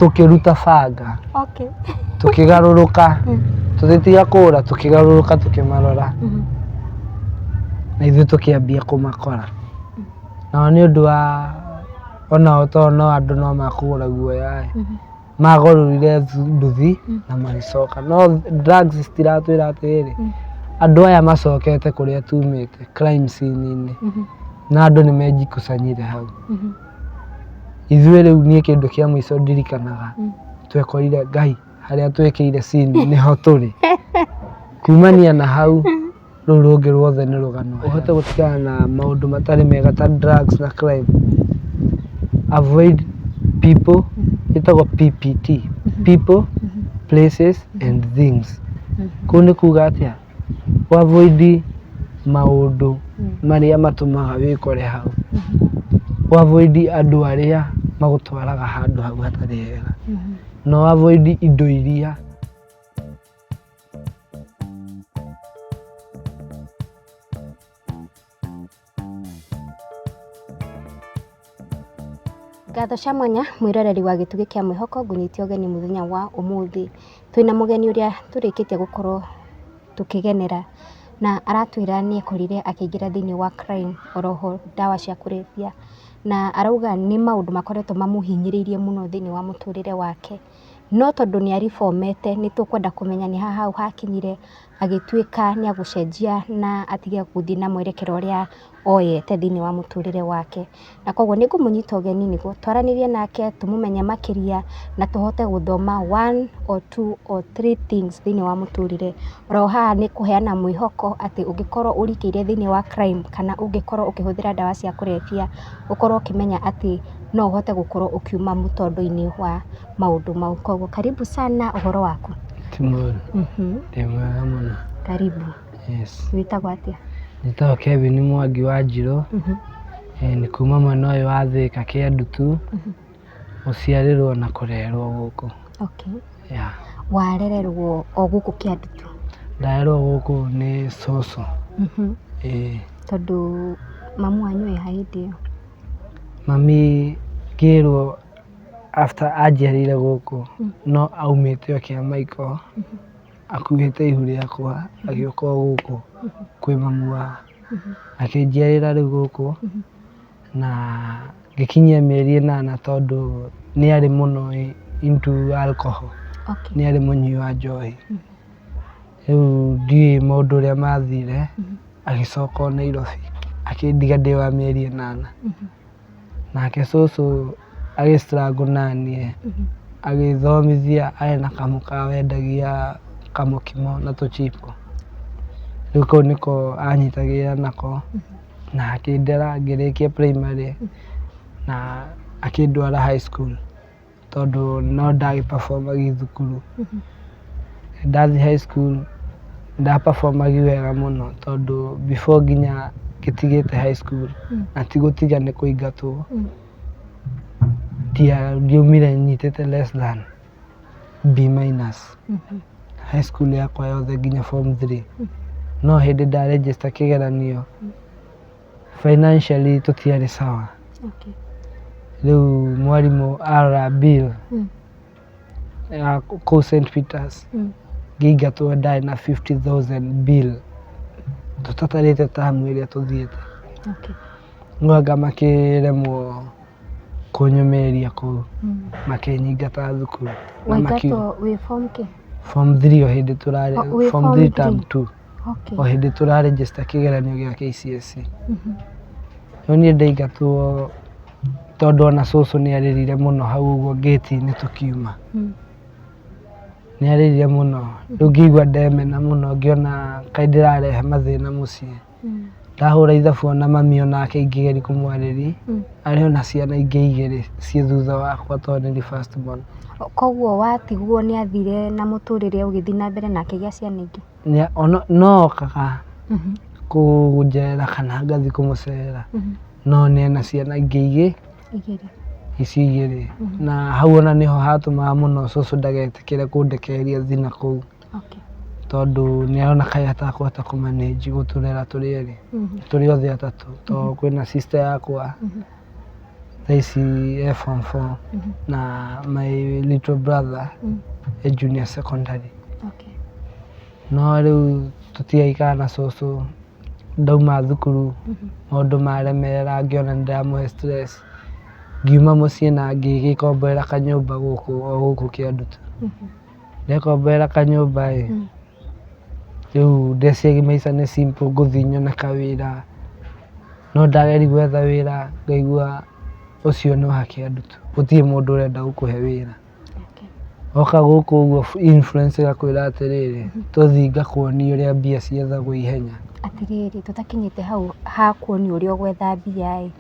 Tũkĩruta banga. Okay. Tũkĩgarũrũka. Tũgĩtiga kũũra, tũkĩgarũrũka tũkĩmarora. Na ithuĩ tũkĩambia kũmakora. Nao nĩ ũndũ wa onao tondũ no andũ no makũgũra guoya ĩ, magũrire nduthi na magĩcoka. No drugs citiratwĩra atĩrĩrĩ, andũ aya macokete kũrĩa tumĩte crime scene-inĩ, na andũ nĩ mejikusanyire hau. Ithuĩ rĩu niĩ kĩndũ kĩa mũico ndirikanaga, twekorire Ngai harĩa twĩkĩire scene nĩho tũrĩ. Kumania na hau, rũu rũngĩ ruothe nĩ rũgano. Ũhote gũtigana na maũndũ matarĩ mega ta drugs na crime, avoid people, ĩtagwo PPT, people, places and things. Kũu nĩ kuga atĩa? Ũ avoid maũndũ marĩa matũmaga wĩkore hau. Ũ avoid andũ arĩa magũtwaraga handũ hau hatarĩ hega. Na ũ avoid indo iria. Ngatho cia mwanya mwĩroreri wa gĩtugĩ kĩa mwĩhoko ngũnyite ũgeni mũthenya wa ũmũthĩ. Twĩna mũgeni ũrĩa tũrĩkĩtie gũkorwo tũkĩgenera na aratwĩra nĩ ekorire akĩingĩra thĩinĩ wa crime oroho ndawa cia kũrebia. Na arauga nĩ maũndũ makoretwo mamũhinyĩrĩirie mũno thĩinĩ wa mũtũrĩre wake. No tondũ nĩ aribomete nĩ tũkwenda kũmenya nĩ ha hau hakinyire agĩtuĩka nĩ egũcenjia na atige gũthiĩ na mwerekera ũrĩa oyete thĩinĩ wa mũtũrĩre wake. Na koguo nĩ ngũmũnyita ũgeni nĩguo twaranĩrie nake, tũmũmenye makĩria na tũhote gũthoma one or two or three things thĩinĩ wa mũtũrĩre. Oro haha nĩ kũheana mwĩhoko atĩ ũngĩkorwo ũrikĩire thĩinĩ wa crime kana ũngĩkorwo ũkĩhũthĩra ndawa cia kũrebia, ũkorwo ũkĩmenya atĩ no ũhote gũkorwo ũkiuma mũtondo-inĩ wa maũndũ mau. Koguo karibu sana, ũhoro waku? Ti mũru. Ndĩ mwega mũno. Karibu. Yes. Wĩtagwo atĩa? Njĩtagwo Kevin Mwangi wa Njirũ. Nĩ kuma mwena ũyũ wa Thĩka Kĩandutu. Gũciarĩrwo na kũrerwo gũkũ. Okay. Yeah. Warererwo o gũkũ Kĩandutu? Ndarerwo gũkũ nĩ cũcũ. Ĩĩ. Tondũ mamu wanyu e ha hĩndĩ ĩyo? Mami ngĩrwo after anjiarĩire gũkũ no aumĩte o Kĩamaiko akuĩte ihu rĩakwa agĩũka o gũkũ kwĩ mamu wao. Akĩnjiarĩra rĩu gũkũ na ngĩkinyia mĩeri ĩnana tondũ nĩ arĩ mũno into alcohol, nĩ arĩ mũnyui wa njohi. Rĩu ndiũĩ maũndũ ũrĩa mathire, agĩcoka o Nairobi akĩndiga ndĩ wa mĩeri ĩnana. Nake cũcũ agĩ struggle naniĩ, agĩthomithia arĩ na kamũkawa endagia kamũkimo na tũchipo. Rĩu kau nĩko anyitagĩrĩra nako na akĩndera ngĩrĩkia primary na akĩndwara high school tondũ no ndagĩ perform agi thukuru. Ndathiĩ high school nda perform agi wega mũno tondũ before nginya ngĩtigĩte high school na ti gũtiga nĩ kũingatwo, ndiaumire nyitĩte less than B minus high school yakwa yothe nginya form 3. No hĩndĩ nda register kĩgeranio financially tũtiarĩ sawa. Rĩu mwarimũ arora bill ya kũu St Peters ngĩingatwo ndarĩ na 50,000 bill tũtatarĩte tamu ĩrĩa tũthiĩte. No anga makĩremwo kũnyũmĩrĩria kũu makĩnyingata thukuru. Na Waingatwo wĩ form kĩ? Form 3 o hĩndĩ tũrarĩ O, wĩ form form 3 term 3? 2 Okay. o hĩndĩ tũra register kĩgeranio gĩa KCSE. Rĩu niĩ ndaingatwo tondũ ona cũcũ nĩ arĩrire mũno hau ũguo ngĩti-inĩ tũkiuma. Nĩ arĩrire mũno rĩu ngĩigua ndemena mũno ngĩona kaĩ ndĩrarehe mathĩna mũciĩ. Ndahũra ithabu ona mami onake ingĩgeria kũmwarĩria arĩ ona ciana ingĩ igĩrĩ ciĩ thutha wakwa tondũ nĩ niĩ first born. Koguo watigwo nĩ athire na mũtũrĩre ũgĩthiĩ na mbere na akĩgĩa ciana ingĩ? No okaga kũnjerera kana ngathiĩ kũmũcerera no nĩ ena ciana ingĩ igĩrĩ icio igĩrĩ na hau ona nĩho hatũmaga mũno cũcũ ndagetĩkĩre kũndekereria thiĩ na kũu tondũ nĩ arona kaĩ atakũhota kũ manage gũtũrera tũrĩ erĩ tũrĩ othe atatũ tondũ kwĩna sister yakwa. Thaa ici e form 4 na my little brother e junior secondary. No rĩu tũtigaikara na cũcũ, ndauma thukuru maũndũ maremerera ngĩona nĩ ndĩramũhe stress, ngiuma mũciĩ na ngĩgĩkomborera kanyũmba gũkũ o gũkũ Kĩandutu. Ndekomborera kanyũmba ĩ, rĩu ndeciragia maica nĩ simple, ngũthiĩ nyone kawĩra, no ndageria gwetha wĩra ngaigua ũcio nĩ wa Kĩandutu, gũtirĩ mũndũ ũrenda gũkũhe wĩra. Woka gũkũ ũguo influence ĩgakwĩra atĩrĩrĩ, tũthiĩ ngakuonia ũrĩa mbia ciethagwo ihenya. Atĩrĩrĩ, tũtakinyĩte hau ha kuonio ũrĩa ũgwetha mbia ĩ,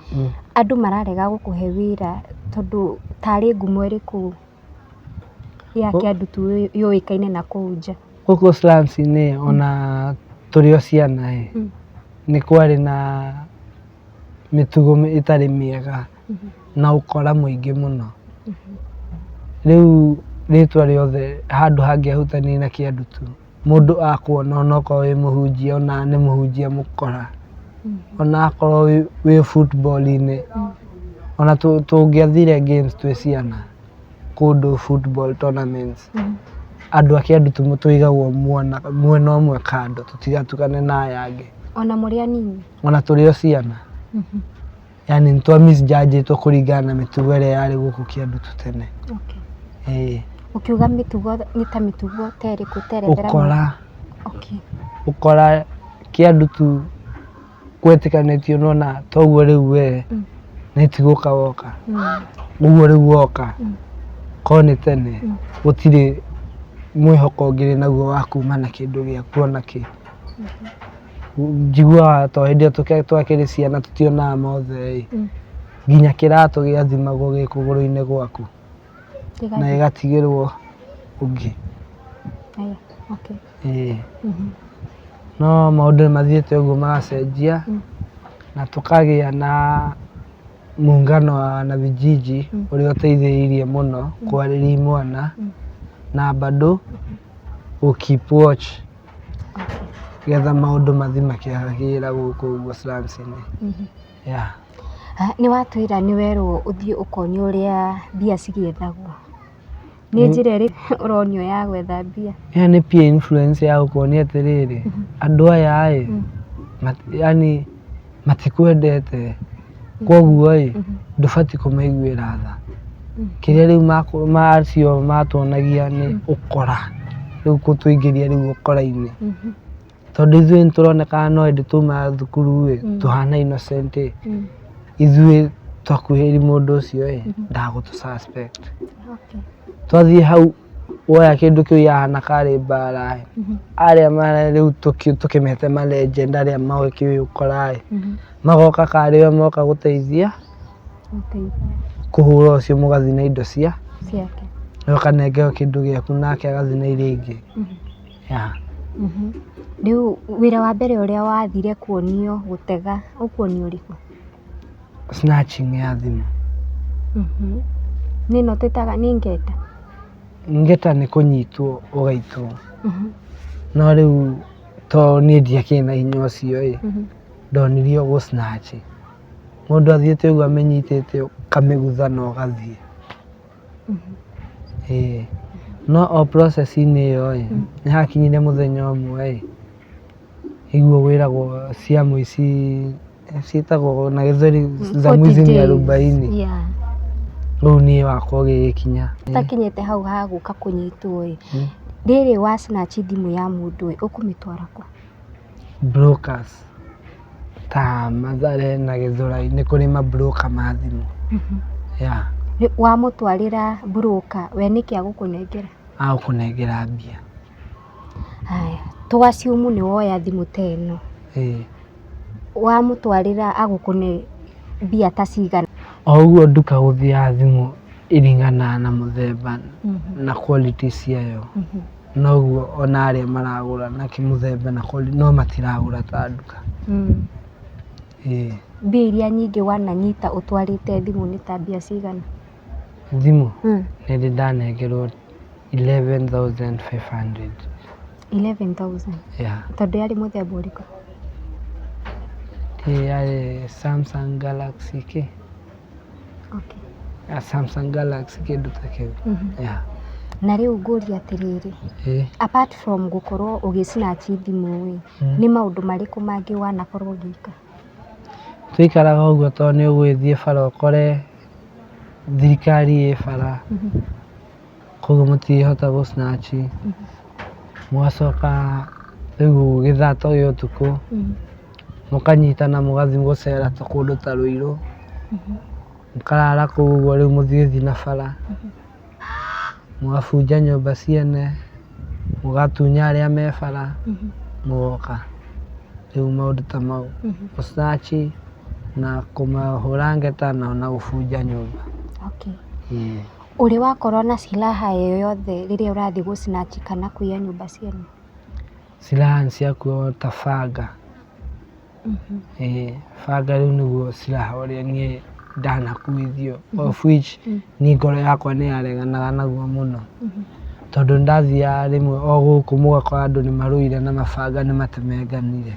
andũ mararega gũkũhe wĩra tondũ tarĩ ngumo ĩrĩkũ ya Kĩandutu yũĩkaine na kũu nja? Gũkũ slums-inĩ ona tũrĩ o ciana ĩ, nĩ kwarĩ na mĩtugo ĩtarĩ mĩega na ũkora mũingĩ mũno. Rĩu rĩtwa rĩothe handũ hangĩahutanirie na Kĩandutu, mũndũ akuona onokorwo wĩ mũhunjia, ona nĩ mũhunjia mũkora, ona akorwo wĩ football-inĩ, ona tũngĩathire games twĩ ciana kũndũ football tournaments, andũ a Kĩandutu tũigagwo mwena ũmwe kando, tũtigatukane na aya angĩ. Ona mũrĩ anini? Ona tũrĩ o ciana. Yani nĩ twa misjudge-ĩtwo kũringana na mĩtugo ĩrĩa yarĩ gũkũ Kĩandutu tene. Ĩĩ. Ũkiuga mĩtugo nĩ ta mĩtugo ta ĩrĩkũ, ta erethera? Ũkora. Ũkora Kĩandutu gwetĩkanĩtio nona toguo rĩu we nĩ ti gũka woka. Ũguo rĩu woka korwo nĩ tene gũtirĩ mwĩhoko ũngĩrĩ naguo wa kuma na kĩndũ gĩaku ona kĩ. Njiguaga to hĩndĩ ĩyo twakĩrĩ ciana tũtionaga mothe ĩ, nginya kĩratũ gĩathimagwo gĩ kũgũrũ-inĩ gwaku na gĩgatigĩrwo ũngĩ. Ĩĩ. No maũndũ nĩ mathiĩte ũguo magacenjia na tũkagĩa na muungano wa wanavijiji ũrĩa ũteithĩrĩirie mũno kwarĩria imwana na bado gũ keep watch getha maũndũ mathiĩ makĩagagĩrĩra gũkũ ũguo slums-inĩ. Yeah. Nĩ watwĩra nĩ werwo ũthiĩ ũkonio ũrĩa mbia cigĩethagwo. Nĩ njĩra ĩrĩkũ ũronio ya gwetha mbia? Ĩyo nĩ peer influence ya gũkuonia atĩrĩrĩ, andũ aya ĩ, yani matikwendete, koguo ĩ, ndũbatiĩ kũmaiguĩra tha. Kĩrĩa rĩu macio matuonagia nĩ ũkora, rĩu gũtũingĩria rĩu ũkora-inĩ. Tondũ ithuĩ nĩ tũronekaga no hĩndĩ twauma thukuru ĩ, tũhana innocent ĩ, ithuĩ twakuhĩrĩria mũndũ ũcio ĩ, ndagũtũ suspect. Twathiĩ hau woya kĩndũ kĩu yahana karĩ mbara ĩ, arĩa mara rĩu tũkĩmete ma legend arĩa makĩũĩ ũkora ĩ, magoka karĩ o moka gũteithia kũhũra ũcio mũgathiĩ na indo cia ciake, we ũkanengerwo kĩndũ gĩaku nake agathiĩ na iria ingĩ. Yeah. Rĩu wĩra wa mbere ũrĩa wathire kuonio gũtega ũkuonio ũrĩkũ? Snatching ya thimũ. Nĩ ĩno twĩtaga nĩ ngeta? Ngeta nĩ kũnyitwo ũgaitwo. No rĩu to niĩ ndiakĩrĩ na hinya ũcio ĩ, ndonirio gũ snatch. Mũndũ athiĩte ũguo amĩnyitĩte ũkamĩgutha na ũgathiĩ. Ĩĩ. No o process-inĩ ĩyo ĩ, nĩ hakinyire mũthenya ũmwe ĩ, iguo gwĩragwo cia mũici ciĩtagwo na gĩthweri za mwizi ni arobaini. Rĩu niĩ wakwa ũgĩgĩkinya. Ũtakinyĩte hau ha gũka kũnyitwo ĩ, rĩrĩ wa snatch thimũ ya mũndũ ĩ, ũkũmĩtwara kũ? Brokers ta Mathare na Gĩthũrai nĩ kũrĩ ma broker ma thimũ. Yeah. Wamũtwarĩra broker, we nĩkĩ agũkũnengera? Agũkũnengera mbia. Haya, tũ assume nĩ woya thimũ ta ĩno. Ĩĩ. Wamũtwarĩra agũkũne mbia ta cigana? O ũguo nduka gũthiaga thimũ ĩringanaga na mũthemba na quality ciayo. Noguo ona arĩa maragũra na kĩmũthemba na quality no matiragũra ta nduka. Ĩĩ. Mbia iria nyingĩ wananyita ũtwarĩte thimũ nĩ ta mbia cigana? Thimũ? Nĩ ndĩ ndanengerwo 11,500. 11,000? Yeah. Tondũ yarĩ mũthemba ũrĩkũ? Ĩĩ yarĩ Samsung Galaxy kĩ? Ya Samsung Galaxy, kĩndũ ta kĩu. Yeah. Na rĩu ngũria atĩrĩrĩ, apart from gũkorwo ũgĩ-snatch thimũ ĩ, nĩ maũndũ marĩkũ mangĩ wanakorwo ũgĩka? Tũikaraga ũguo tondũ nĩ ũgũgĩthiĩ bara ũkore thirikari ĩ bara, koguo mũtingĩhota gũ snatch. Mũgacoka rĩu gĩthaa to gĩa ũtukũ, mũkanyitana mũgathiĩ gũcera ta kũndũ ta Rũirũ, mũkarara kũu ũguo, rĩu mũtigĩthiĩ na bara, mũgabunja nyũmba ciene, mũgatunya arĩa me bara, mũgoka. Rĩu maũndũ ta mau, gũ snatch na kũmahũra ngeta na ona gũbunja nyũmba. Ĩĩ. Ũrĩ wakorwo na silaha yoyothe rĩrĩa ũrathiĩ gũ snatch kana kũiya nyũmba ciene? Silaha nĩ ciakuagwo ta banga. Ĩĩ, banga rĩu nĩguo silaha ũrĩa niĩ ndanakuithio, of which niĩ ngoro yakwa nĩ yareganaga naguo mũno, tondũ nĩ ndathiaga rĩmwe o gũkũ mũgakora andũ nĩ marũire na mabanga nĩ matemenganire.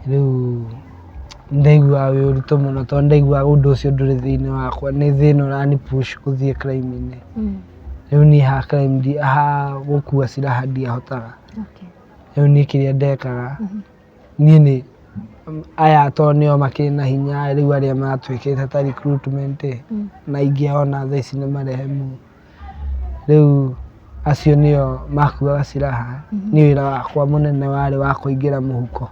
Rĩu nĩ ndaiguaga wĩ ũritũ mũno tondũ ndaiguaga ũndũ ũcio ndũrĩ thĩinĩ wakwa, nĩ thĩna ũrani push gũthiĩ crime-inĩ. Rĩu niĩ ha crime, ha gũkua silaha ndiahotaga. Rĩu niĩ kĩrĩa ndekaga, niĩ nĩ aya tondũ nĩo makĩrĩ na hinya rĩu arĩa matuĩkĩte ta recruitment ĩ, na aingĩ ao ona thaa ici nĩ marehemu. Rĩu acio nĩo makuaga silaha, niĩ wĩra wakwa mũnene warĩ wa kũingĩra mũhuko.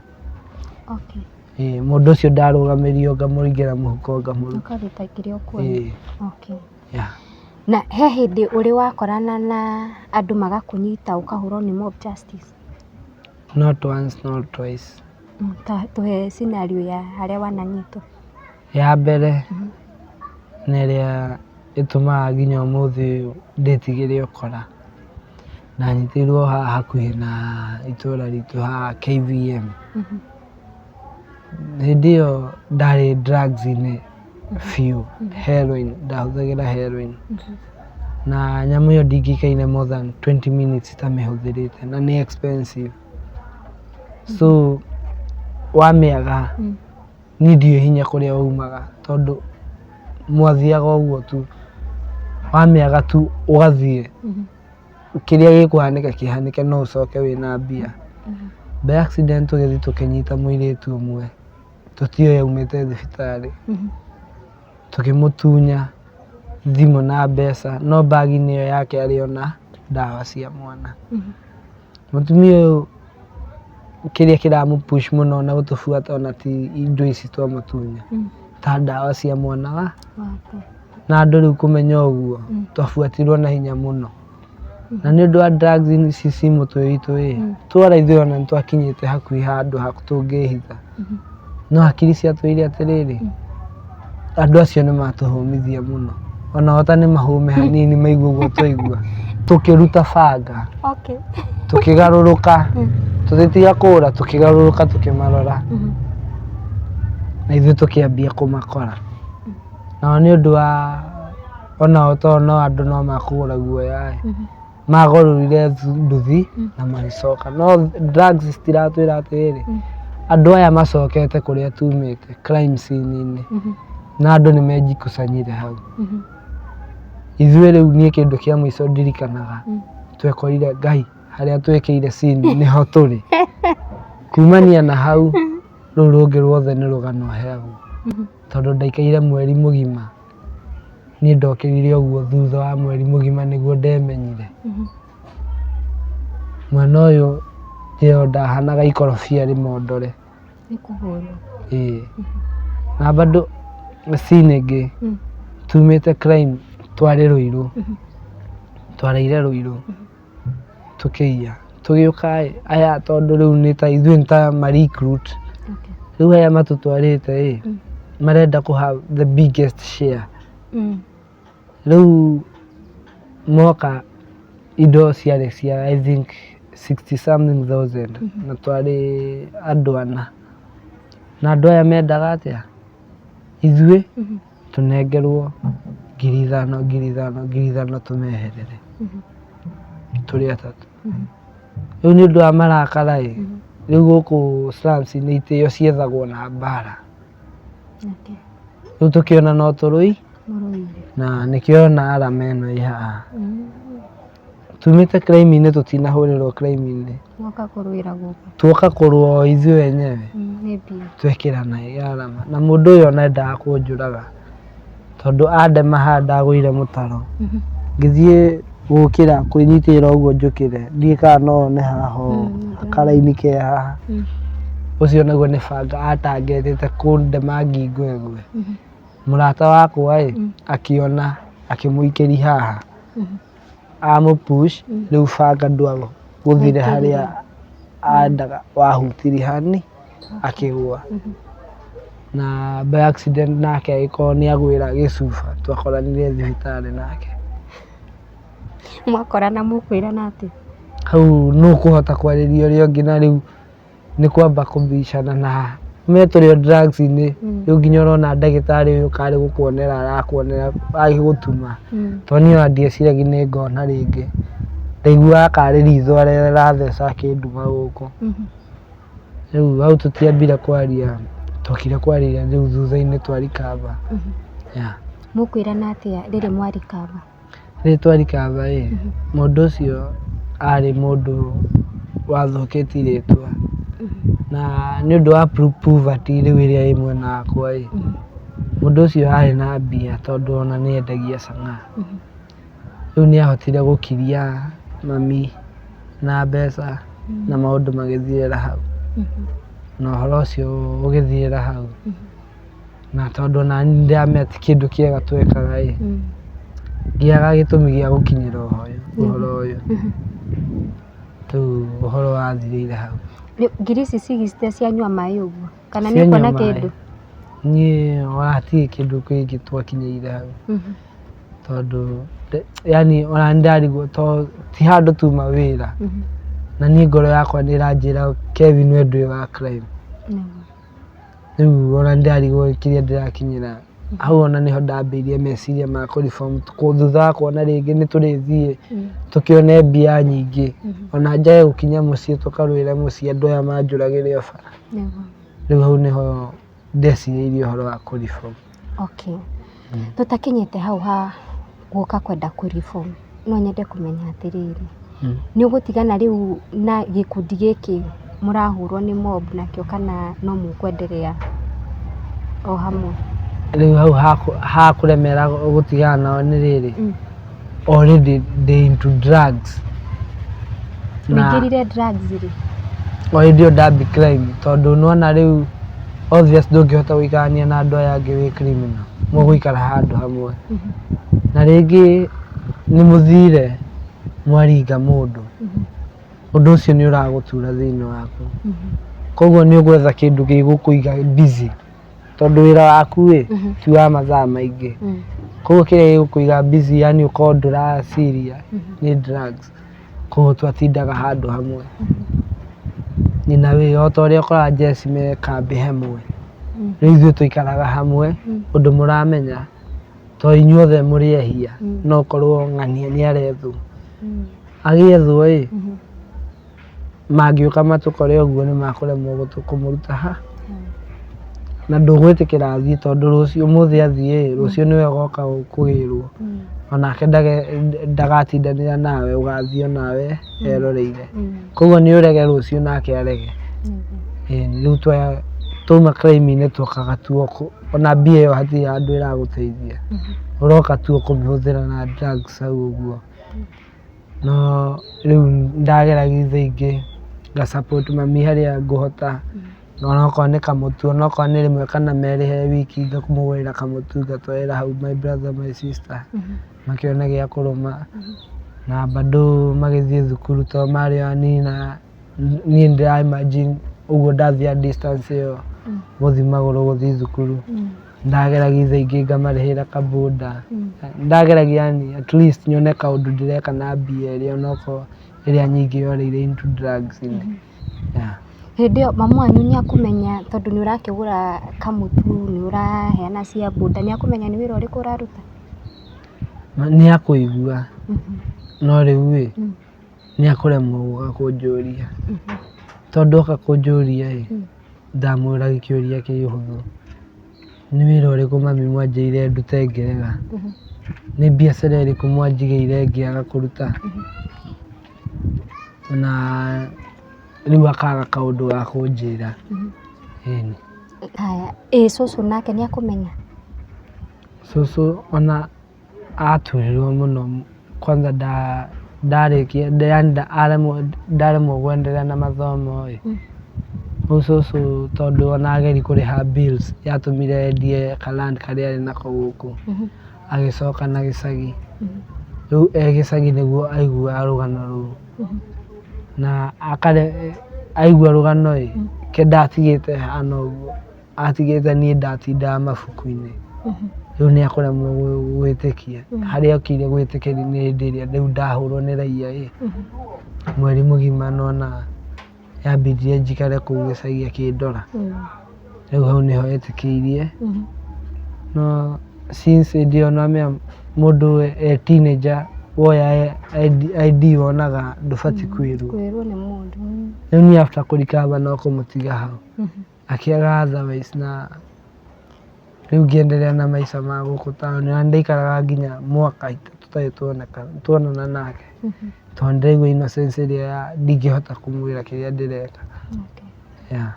Ĩĩ, mũndũ ũcio ndarũgamĩrio ngamũingĩra mũhuko ngamũruta. Ũkaruta kĩrĩa ũkuona. Ĩĩ. Yeah. Na he hĩndĩ ũrĩ wakorana na andũ magakũnyita ũkahũrwo nĩ mob justice? Not once, not twice. Ta tũhe scenario ya harĩa wananyitwo. Ya mbere nĩ ĩrĩa ĩtũmaga nginya ũmũthĩ ũyũ ndĩtigĩre ũkora. Ndanyitĩirwo haha hakuhĩ na itũra ritũ haha KVM. Hĩndĩ ĩyo ndarĩ drugs-inĩ biũ, heroin, ndahũthagĩra heroin. Na nyamũ ĩyo ndingĩikaire more than 20 minutes itamĩhũthĩrĩte na nĩ expensive. So wamĩaga, niĩ ndiũĩ hinya kũrĩa umaga tondũ mwathiaga ũguo tu, wamĩaga tu ũgathiĩ, kĩrĩa gĩkũhanĩka kĩhanĩke no ũcoke wĩna mbia. By accident tũgĩthiĩ tũkĩnyita mũirĩtu ũmwe, tũtiũĩ aumĩte thibitarĩ, tũkĩmũtunya thimũ na mbeca, no bag-inĩ ĩyo yake arĩ ona ndawa cia mwana. Mũtumia ũyũ kĩrĩa kĩramũ push mũno na gũtũbuata ona ti indo ici twamũtunya, ta ndawa cia mwana wa na andũ rĩu kũmenya ũguo twabuatirwo na hinya mũno. Na nĩ ũndũ wa drugs ici ci mũtwe witũ ĩ, twara ithuĩ ona nĩ twakinyĩte hakuhĩ handũ ha tũngĩhitha, no hakiri ciatwĩrire atĩrĩrĩ, andũ acio nĩ matũhũmithia mũno, ona ota nĩ mahũme hanini maigua ũguo twaigua, tũkĩruta banga, tũkĩgarũrũka, tũgĩtiga kũra, tũkĩgarũrũka tũkĩmarora, na ithuĩ tũkĩambia kũmakora. Nao nĩ ũndũ wa onao tondũ no andũ no makũgũra guoya ĩ, magũrũrire nduthi na magĩcoka. No drugs citiratwĩra atĩrĩrĩ, andũ aya macokete kũrĩa tumĩte crime scene-inĩ, na andũ nĩ mejikusanyire hau. Ithuĩ rĩu niĩ kĩndũ kĩa mũico ndirikanaga, twekorire Ngai harĩa twĩkĩire scene nĩho tũrĩ. Kumania na hau rũu rũngĩ ruothe nĩ rũgano heagwo, tondũ ndaikaire mweri mũgima. Niĩ ndokĩrire ũguo thutha wa mweri mũgima nĩguo ndemenyire. Mwana ũyũ ĩyo ndahanaga ikorobia rĩmondore. Nĩ kũhũrwo. Ĩĩ. Na bado scene ĩngĩ, tumĩte crime twarĩ Rũirũ, twaraire Rũirũ tũkĩiya, tũgĩũka ĩ, aya tondũ rĩu nĩ ta ithuĩ nĩ ta ma recruit, rĩu aya matũtwarĩte ĩ, marenda kũ have the biggest share. Rĩu moka indo ciarĩ cia I think 60 something thousand na twarĩ andũ ana, na andũ aya mendaga atĩa, ithuĩ tũnengerwo 5,000 5,000 5,000 tũmeherere tũrĩ atatũ. Rĩu nĩ ũndũ wa marakara ĩ, rĩu gũkũ slums nĩ itĩo ciethagwo na mbara. Rĩu tũkĩona no tũrũi Mũrũire. Na nĩkĩo ona arama ĩno ĩ haha. Tumĩte crime-inĩ, tũtinahũrĩrwo crime-inĩ. Mwoka kũrũĩra gũkũ. Tuoka kũrũa o ithuĩ enyewe. Nĩ mbia. Twekĩrana arama na mũndũ ũyũ ona endaga kũnjũraga tondũ andema haha ndagũire mũtaro. Ngĩthiĩ gũkĩra kwĩnyitĩrĩra ũguo njũkĩre, ndiũĩ kana no one haha ũũ karaini ke haha. Ũcio naguo nĩ banga atangetete kũndema ngingo ĩgwe. Mũrata wakwa ĩ akĩona akĩmũikĩria haha, amũ push, rĩu banga ndwagũthire harĩa andaga, wahutirie hani akĩgũa. Na by accident nake agĩkorwo nĩ agwĩra gĩcuba, twakoranire thibitarĩ nake. Mwakorana mũkwĩrana atĩa? Hau nũ ũkũhota kwarĩria ũrĩa ũngĩ, na rĩu nĩ kwamba kũbicana na me tũrĩ o drugs-inĩ. Rĩu nginya ũrona ndagĩtarĩ ũyũ karĩ gũkuonera arakuonera agĩgũtuma, tondũ niĩ ona ndieciragia nĩ ngona rĩngĩ. Ndaiguaga karĩ ritho rĩratheca akĩnduma gũkũ. Rĩu hau tũtiambire kwaria, twokire kwaria rĩu thutha-inĩ twarikaba. Yeah. Mũkwĩrana atĩa rĩrĩ mwarikaba? Rĩrĩ twarikaba ĩ, mũndũ ũcio arĩ mũndũ wathũkĩtie rĩtwa, na nĩ ũndũ wa poverty rĩu ĩrĩa ĩ mwena wakwa ĩ, mũndũ ũcio arĩ na mbia tondũ ona nĩ endagia chang'aa. Rĩu nĩ ahotire gũkiria mami na mbeca na maũndũ magĩthirĩra hau, na ũhoro ũcio ũgĩthirĩra hau. Na tondũ ona niĩ nĩndĩramenya ti kĩndũ kĩega twekaga ĩ, ngĩaga gĩtũmi gĩa gũkinyĩra ũhoro ũyũ. Rĩu ũhoro wathirĩire hau. Rĩu ngiri ici cigicite cianyua maĩ ũguo kana nĩ Cianyua ũkuona maĩ. kĩndũ? Niĩ ona hatirĩ kĩndũ kĩngĩ twakinyĩire hau, tondũ yani ona nĩndarigwo to ti handũ tuma wĩra, na niĩ ngoro yakwa nĩ ĩranjĩra Kevin we ndũrĩ wa crime. Rĩu ona nĩndarigwo kĩrĩa ndĩrakinyĩra hau. Ona nĩho ndambĩirie meciria ma kũ reform thutha wa kuona rĩngĩ nĩ tũrĩthiĩ tũkĩone mbia nyingĩ, ona njage gũkinya mũciĩ tũkarũĩre mũciĩ andũ aya manjũragĩre o bara. Rĩu hau nĩho ndecirĩirie ũhoro wa kũ reform. Okay. Tũtakinyĩte hau ha gũka kwenda kũ reform, no nyende kũmenya atĩrĩrĩ, nĩ ũgũtigana rĩu na gĩkundi gĩkĩ mũrahũrwo nĩ mob nakĩo kana no mũkwenderea o hamwe? Rĩu hau hakũremera gũtigana nao nĩ rĩrĩ, already ndĩ into drugs na Ũingĩrire drugs rĩ? O hĩndĩ ĩyo ndambi crime, tondũ nĩwona rĩu obvious ndũngĩhota gũikarania na andũ aya angĩ wĩ criminal, mũgũikara handũ hamwe na rĩngĩ nĩ mũthire mwaringa mũndũ, ũndũ ũcio nĩ ũragũtura thĩinĩ waku, koguo nĩ ũgwetha kĩndũ gĩgũkũiga busy, tondũ wĩra waku ĩ ti wa mathaa maingĩ, koguo kĩrĩa gĩgũkũiga busy, yani ũkorwo ndũraciria, nĩ drugs. Koguo twatindaga handũ hamwe nyina wĩ o ta ũrĩa ũkoraga njeci me kambĩ hamwe, rĩu ithuĩ tũikaraga hamwe, ũndũ mũramenya to inyuothe mũrĩ ehia, no ũkorwo ng'ania nĩ arethwo, agĩethwo ĩ mangĩũka matũkore ũguo nĩ makũremwo kũmũruta ha, na ndũgwĩtĩkĩra athiĩ, tondũ rũciũ ũmũthĩ athiĩ ĩ, rũciũ nĩwe ũgoka kũgĩrwo, onake ndagatindanĩra nawe, ũgathiĩ onawe eroreire, koguo nĩ ũrege rũciũ nake arege. Ĩĩ, rĩu twauma crime-inĩ twokaga tu ona mbia ĩyo hatirĩ handũ ĩragũteithia, ũroka tu kũmĩhũthĩra na drugs hau ũguo. No rĩu ndageragia thaa ingĩ nga support mami harĩa ngũhota, onokorwo nĩ kamũtu, onokorwo nĩ rĩmwe kana merĩ he wiki, ngamũgũrĩra kamũtu ngatwarĩra hau my brother my sister makĩone gĩa kũrũma, na bado magĩthiĩ thukuru tondũ marĩ o anini, na niĩ ndĩra imagine ũguo ndathiaga distance ĩyo gũthiĩ magũrũ gũthiĩ thukuru, ndageragia thaa ingĩ ngamarĩhĩra kaboda, ndageragia yani at least nyone kaũndũ ndĩreka na mbia ĩrĩa onokorwo ĩrĩa nyingĩ yorĩire into drugs -inĩ. Yeah. Hĩndĩ ĩyo mamu wanyu nĩ akũmenya, tondũ nĩ ũrakĩgũra kamũtu, nĩ ũraheana cia boda, nĩ akũmenya nĩ wĩra ũrĩkũ ũraruta? Nĩ akũigua, no rĩu ĩ nĩ akũremwo gũka kũnjũria, tondũ oka kũnjũria ĩ, ndamũragia kĩũria kĩhũthũ. Nĩ wĩra ũrĩkũ mami mwanjĩrire ndute ngĩrega? Nĩ biacara ĩrĩkũ mwanjigĩire ngĩaga kũruta? Na rĩu akaga kaũndũ ga kũnjĩra. Ĩni. Haya, ĩ cũcũ nake nĩ akũmenya? Cũcũ ona aturirwo mũno kwanza ndarĩkia yani ndaremwo gũenderea na mathomo ĩ, rĩu cũcũ tondũ ona ageria kũrĩha bills yatũmire endie ka land karĩa arĩ nako gũkũ, agĩcoka na gĩcagi. Rĩu e gĩcagi nĩguo aiguaga rũgano rũu. Na aigua rũgano ĩ, ke ndatigĩte hana ũguo, atigĩte niĩ ndatindaga mabuku-inĩ. Rĩu nĩ ekũremwo gwĩtĩkia. Harĩa okire gwĩtĩkĩria nĩ hĩndĩ ĩrĩa rĩu ndahũrwo nĩ raia ĩ, mweri mũgima nona yambindire njikare kũu gĩcagi akĩndora. Rĩu hau nĩho etĩkĩirie. No since hĩndĩ ĩyo nĩwamenya mũndũ e teenager woya ID wonaga ndũbatiĩ kwĩrwo. Kwĩrwo nĩ mũndũ. Rĩu niĩ after kũ recover no kũmũtiga hau. Akĩaga otherwise na rĩu ngĩenderea na maica ma gũkũ taũni na nĩndaikaraga nginya mwaka tũtarĩ tuonana nake. Tondũ ndĩraigua innocence ĩrĩa ya ndingĩhota kũmwĩra kĩrĩa ndĩreka. Yeah.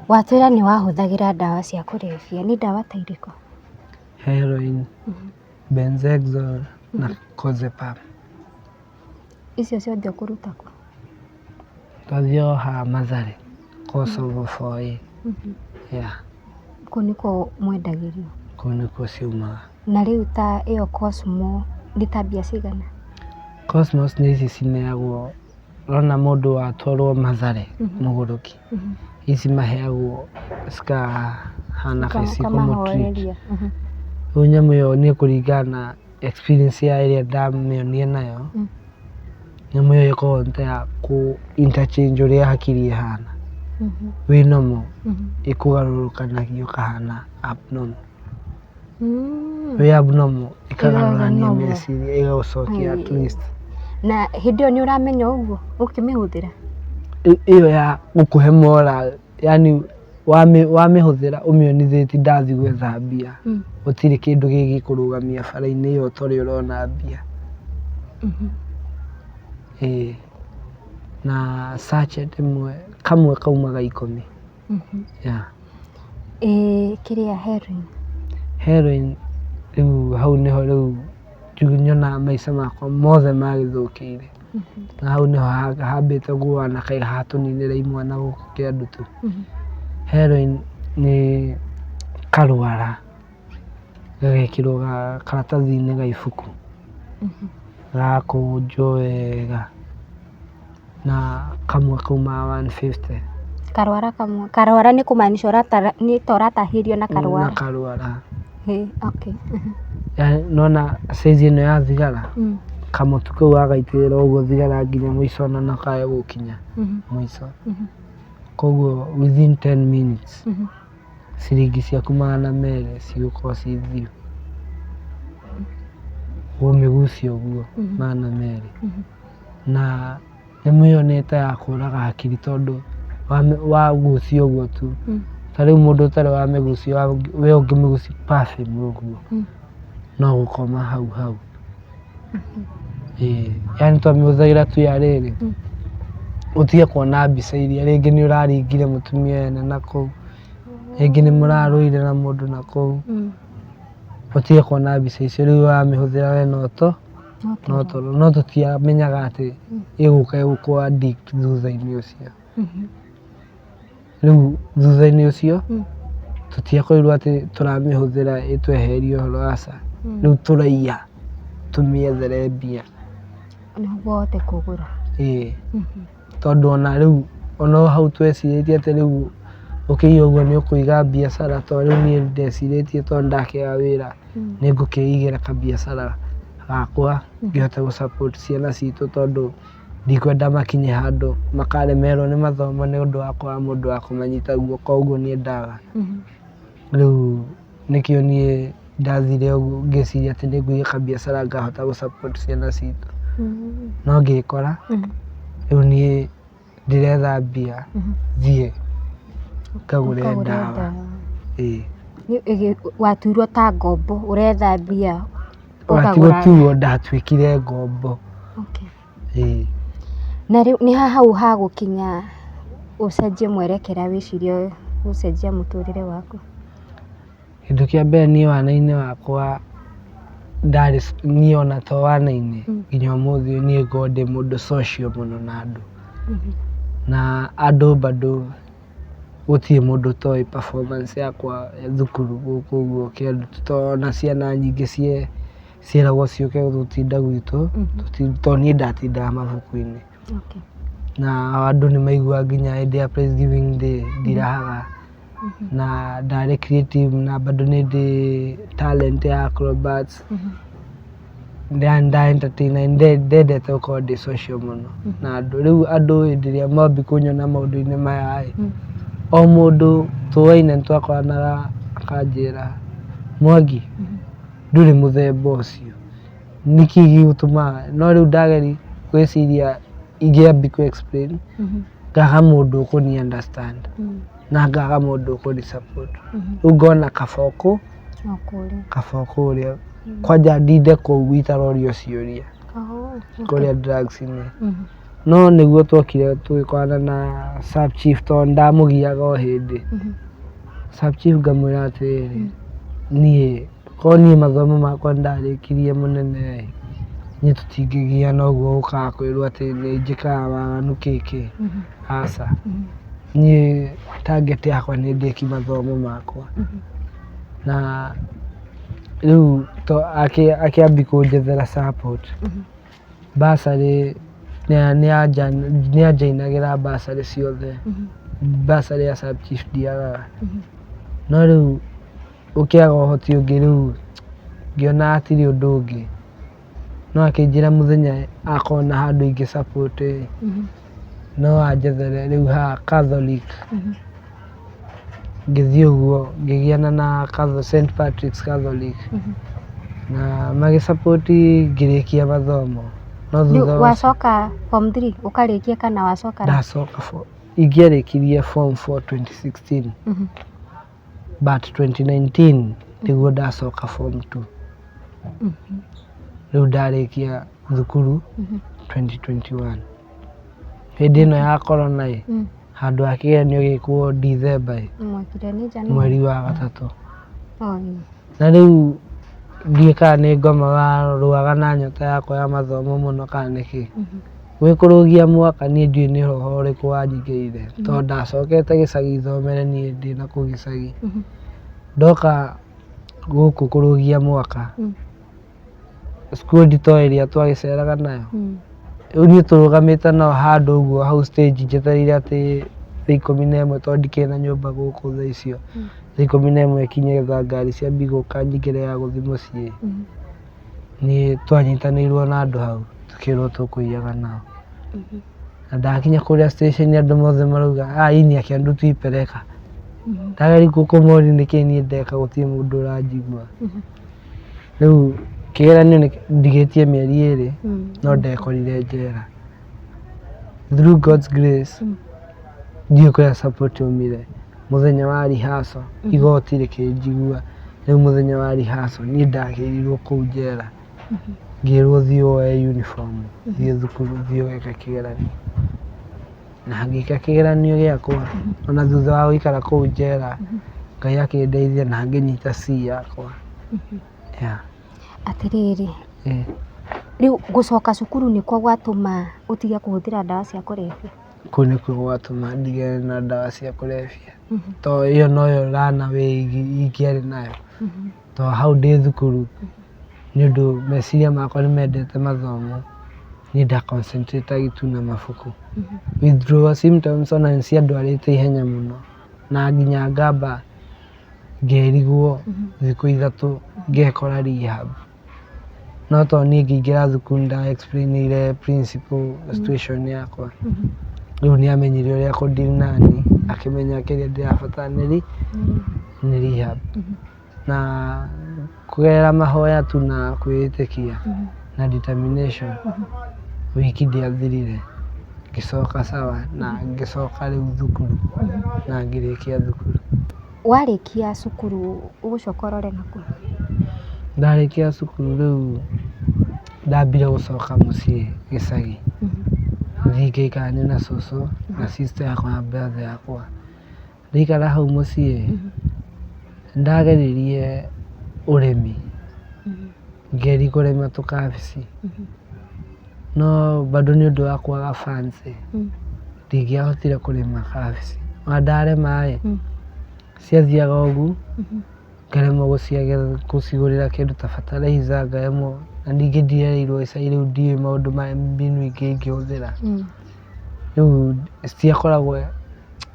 Watwĩra nĩ wahũthagĩra ndawa cia kũrebia, nĩ ndawa ta irĩkũ? Heroin, Benzexol na Clozepam. Icio ciothe ũkũruta kũ? Twathiaga o haha Mathare, Kosovo 4A. Yeah. Kũu nĩkuo mwendagĩrio? Kũu nĩkuo ciumaga. Na rĩu ta ĩyo Cosmo nĩ ta mbia cigana? Cosmos nĩ ici cineagwo, ũrona mũndũ atwarwo Mathare mũgũrũki, ici maheagwo cikahana ta cikũmũ treat. Ũkamahoreria. Rĩu nyamũ ĩyo nĩ kũringana na experience ya ĩrĩa ndamĩonire nayo, nyamũ ĩyo ĩkoragwo nĩ ta ya kũ interchange ũrĩa hakiri ĩhana. Wĩ normal, ĩkũgarũrũkanagia ũkahana abnormal. Wĩ abnormal, ĩkagarũrania normal. Meciria ĩgagũcokia at least. Na hĩndĩ ĩyo nĩ ũramenya ũguo ũkĩmĩhũthĩra? Ĩyo ya gũkũhe moral, yani wamĩhũthĩra ũmĩonithĩtie ndathiĩ gwetha mbia, gũtirĩ kĩndũ gĩgĩkũrũgamia bara-inĩ ĩyo ta ũrĩa ũrona mbia. Ĩĩ. Na sachet ĩmwe, kamwe kaumaga 10. Yeah. Ĩ kĩrĩa heroin? Heroin rĩu hau nĩho rĩu nyonaga maica makwa mothe magĩthũkĩire. Na hau nĩho hambĩte guoa na kaĩ hatũninĩra imwana gũkũ Kĩandutu. Heroin nĩ karwara gagekĩrwo karatathi-inĩ ga ibuku, gagakũnjwo wega na kamwe kaumaga 150. Karwara kamwe, karwara nĩ kũmaanisha nĩ ta ũratahĩrio na karwara? Na karwara. Ĩ, okay. Nona size ĩno ya thigara, kamũtu kau wagaitĩrĩra ũguo thigara nginya mũico ona no kage gũkinya mũico. Koguo within 10 minutes ciringi ciaku 200 cigũkorwo ci thiru. Ũmĩgucie ũguo 200. Na nyamũ ĩyo nĩ ta ya kũraga hakiri tondũ wagucia ũguo tu, ta rĩu mũndũ ũtarĩ wamĩgucia, we ũngĩmĩgucia puff ĩmwe ũguo, no gũkoma hau hau. Ĩĩ, yani twamĩhũthagĩra tu ya rĩrĩ, ũtige kuona mbica iria rĩngĩ nĩ ũraringire mũtumia ene nakũu, rĩngĩ nĩ mũrarũire na mũndũ nakũu, ũtige kuona mbica icio, rĩu wamĩhũthĩra we no to no toro, no tũtiamenyaga atĩ ĩgũka ĩgũkũ addict thutha-inĩ ũcio. Rĩu thutha-inĩ ũcio tũtiakorirwo atĩ tũramĩhũthĩra ĩtwehererie ũhoro, aca. Rĩu tũraiya tũmĩethere mbia. Nĩguo ũhote kũgũra. Ĩĩ. Tondũ ona rĩu ona o hau twecirĩtie atĩ rĩu ũkĩiya ũguo nĩ ũkũiga biacara, tondũ rĩu niĩ ndecirĩtie tondũ ndakĩaga wĩra nĩ ngũkĩigĩra kabiacara gakwa ngĩhote gũ support ciana citũ, tondũ ndikwenda makinye handũ makaremererwo nĩ mathomo nĩ ũndũ wa kwaga mũndũ wa kũmanyita guoko ũguo niendaga. Rĩu nĩkĩo niĩ ndathire ũguo ngĩciria atĩ nĩ ngũiga kabiacara ngahota gũ support ciana citũ. No ngĩkora rĩu niĩ ndĩretha mbia thiĩ ngagũre Ũkagũre ndawa. Ndawa. Ĩĩ. Watuirwo ta ngombo ũretha mbia Ona ti ũkagũra. gũtuo, ndatuĩkire ngombo. Okay. Ĩĩ. Na rĩu nĩ ha hau hagũkinya ũcenjie mwerekera, wĩcirie gũcenjia mũtũrĩre waku? Kĩndũ kĩa mbere niĩ wana-inĩ wakwa ndarĩ, niĩ ona to wana-inĩ, nginya ũmũthĩ ũyũ niĩ ngoragwo ndĩ mũndũ social mũno na andũ. Na andũ bado gũtirĩ mũndũ ũtoĩ performance yakwa thukuru gũkũ ũguo tondũ ona ciana nyingĩ ciĩragwo ciũke gũtinda gwitũ, tondũ niĩ ndatindaga mabuku-inĩ. Na andũ nĩ maiguaga nginya hĩndĩ ya prize giving day ndirahaga, na ndarĩ creative na bado nĩ ndĩ talent ya acrobats. Nda entertain ndendete gũkorwo ndĩ social mũno na andũ. Rĩu andũ hĩndĩ ĩrĩa mambia kũnyona maũndũ-inĩ maya ĩ, o mũndũ tũaine nĩ twakoranaga akanjĩra, "Mwangi, ndũrĩ mũthemba ũcio, nĩkĩ gĩgũtũmaga?" No rĩu ndageria gwĩciria ingĩambia kũ explain, ngaga mũndũ ũkũni understand na ngaga mũndũ ũkũni support. Rĩu ngona kaba O kũrĩa. Kaba o kũrĩa kwanja ndinde kũu itarorio ciũria kũrĩa drugs-inĩ. No nĩguo twokire tũgĩkorana na sub chief, tondũ ndamũgiaga o hĩndĩ. Sub chief ngamwĩra atĩrĩrĩ, niĩ korwo niĩ mathomo makwa nĩndarĩkirie mũnene ĩ, niĩ tũtingĩgiana ũguo ũkaga kwĩrwo atĩ nĩ njĩkaga waganu kĩkĩ, aca. Niĩ target yakwa nĩ ndĩkie mathomo makwa. Na rĩu akĩambia kũnjethera support. Bursary nĩ anjoinagĩra bursary ciothe. Bursary ya sub chief ndiagaga. No rĩu ũkĩaga ũhoti ũngĩ, rĩu ngĩona hatirĩ ũndũ ũngĩ. No akĩnjĩra mũthenya akona handũ ingĩ support ĩ, no anjethere rĩu haha Catholic. Ngĩthiĩ ũguo ngĩgiana na St Patrick's Catholic na magĩ support ngĩrĩkia mathomo. No Rĩu thutha ũcio wacoka form 3 ũkarĩkia kana wacoka rĩ? Ndacoka ingĩarĩkirie form 4 2016, but 2019 nĩguo ndacoka form 2. Rĩu ndarĩkia thukuru 2021 hĩndĩ ĩno ya corona ĩ, handũ ha kĩgeranio gĩkwo December ĩ, Mwekire nĩ January. Mweri wa gatatũ. Oh, ĩĩ. Na rĩu ndiũĩ kana nĩ ngoma warũaga na nyota yakwa ya mathomo mũno kana nĩkĩ. Gwĩ kũrũgia mwaka niĩ ndiũĩ nĩ roho ũrĩkũ wanyingĩrire, tondũ ndacokete gĩcagi thomere, niĩ ndĩ nakũu gĩcagi. Ndoka gũkũ kũrũgia mwaka, squad to ĩrĩa twagĩceraga nayo. Rĩu niĩ tũrũgamĩte nao handũ ũguo hau stage njetereire atĩ thaa 11, tondũ ndikĩrĩ na nyũmba gũkũ thaa icio. Thaa 11 ĩkinye getha ngari ciambie gũka nyingĩre ya gũthiĩ mũciĩ. Niĩ twanyitanĩirwo na andũ hau tũkĩrwo tũkũiyaga nao. Na ndakinya kũrĩa station andũ mothe marauga, "Ah, hii ni ya Kiambu tuipeleka." Ndageria kũmoria nĩkĩ niĩ ndeka, gũtirĩ mũndũ ũranjigua. Rĩu kĩgeranio ndigĩtie mĩeri 2, no ndekorire njera. Through God's grace, ndiũĩ kũrĩa support yaumire. Mũthenya wa rehearsal igoti rĩkĩnjigua. Rĩu mũthenya wa rehearsal niĩ ndakĩrirwo kũu njera. Ngĩrwo thiĩ woe uniform, thiĩ thukuru, thiĩ ũgeke kĩgeranio. Na ngĩka kĩgeranio gĩakwa ona thutha wa gũikara kũu njera, Ngai akĩndeithia na ngĩnyita C yakwa. Yeah. Atĩrĩrĩ, Eh. rĩu gũcoka cukuru nĩkuo gwatũma ũtige kũhũthĩra ndawa cia kũrebia? Kũu nĩkuo gwatũma ndigane na ndawa cia kũrebia. Tondũ ĩyo noyo runaway ingĩarĩ nayo. Tondũ hau ndĩ thukuru, nĩ ũndũ meciria makwa nĩ mendete mathomo, niĩ nda concentrate tu na mabuku. Withdrawal symptoms ona nĩ ciandwarĩte ihenya mũno, na nginya ngamba ngerigwo thikũ 3 ngekora rehab. No tondũ niĩ ngĩingĩra thukuru nĩ nda explain ĩire principal situation yakwa. Rĩu nĩ amenyire ũrĩa kũ deal nani, akĩmenya kĩrĩa ndĩrabatara nĩ rehab. Na kũgerera mahoya tu na kwĩĩtĩkia na determination, wiki ndĩathirire ngĩcoka sawa na ngĩcoka rĩu thukuru na ngĩrĩkia thukuru. Warĩkia cukuru ũgũcoka ũrore nakũ? Ndarĩkia cukuru rĩu ndambire gũcoka mũciĩ gĩcagi, thiĩ ngaikaranie na cũcũ na sister yakwa na brother yakwa. Ndaikara hau mũciĩ, nĩndageririe ũrĩmi, ngĩgeria kũrĩma tũkabici, no bado nĩ ũndũ wa kwaga funds ndingĩahotire kũrĩma kabici. Ona ndarĩma ĩ, ciathiaga ũguo, ngaremwo gũcigũrĩra kĩndũ ta fertilizer, ngaremwo, na ningĩ ndirereirwo gĩcagi rĩu ndiũĩ maũndũ ma mbinu ingĩ ingĩhũthĩra. Rĩu citiakoragwo,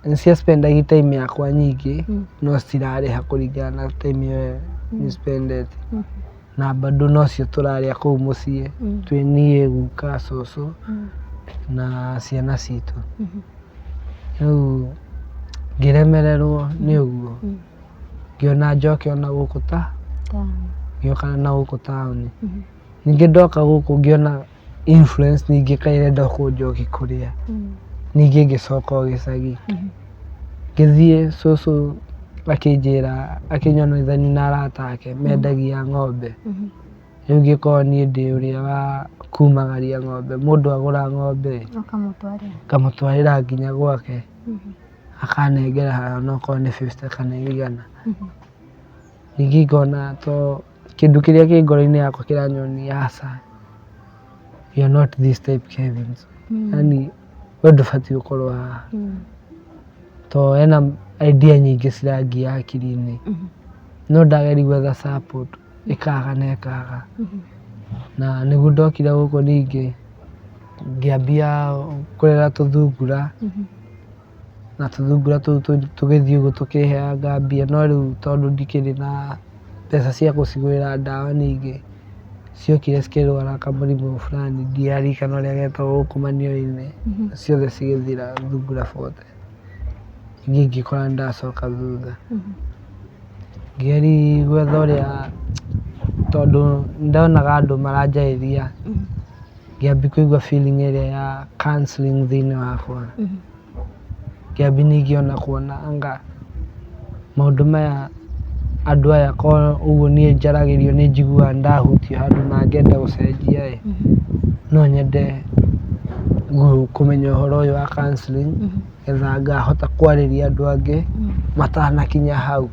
nĩ cia spend agi time yakwa nyingĩ, no citirarĩha kũringana na time ĩyo nĩ spend ete. Na bado nocio tũrarĩa kũu mũciĩ, twĩ niĩ, guka, cũcũ na ciana citũ. Rĩu ngĩremererwo nĩ ũguo, ngĩona njoke ona gũkũ ta, ngĩũka na gũkũ taũni. Ningĩ ndoka gũkũ ngĩona influence ningĩ kaĩ ĩrenda kũnjoki kũrĩa, ningĩ ngĩcoka o gĩcagi. Ngĩthiĩ cũcũ akĩnjĩra, akĩnyonithania na arata ake mendagia ng'ombe. Rĩu ngĩkorwo niĩ ndĩ ũrĩa wa kumagaria ng'ombe, mũndũ agũra ng'ombe ngamũtwarĩra nginya gwake, akanengera onokorwo nĩ 50 kana 100. Ningĩ ngona to kĩndũ kĩrĩa kĩ ngoro-inĩ yakwa kĩranyonia aca, you are not this type Kevin. Yani we ndũbatiĩ gũkorwo haha. To hena idea nyingĩ cirangia hakiri-inĩ. No ndageria gwetha support ĩkaga na ĩkaga. Na nĩguo ndokire gũkũ ningĩ ngĩambia kũrera tũthungura, na tũthungura tũu tũgĩthiĩ ũguo tũkĩheaga mbia, no rĩu tondũ ndikĩrĩ na mbeca cia gũcigũrĩra ndawa ningĩ, ciokire cikĩrwara kamũrimũ fulani ndiraririkana ũrĩa getagwo gũkũ maniũrũ-inĩ, ciothe cigĩthira thungura 40. Niĩ ngĩkora nĩ ndacoka thutha. Ngĩgeria gwetha ũrĩa, tondũ nĩndonaga andũ maranjarĩria, ngĩambia kũigua feeling ĩrĩa ya counselling thĩinĩ wakwa. Ngĩambia ningĩ ona kuona anga maũndũ maya andũ aya korwo ũguo niĩ njaragĩrio nĩ njiguaga nĩndahutio handũ na ngenda gũcenjia ĩ, no nyende kũmenya ũhoro ũyũ wa counselling nĩgetha ngahota kwarĩria andũ angĩ matanakinya hau,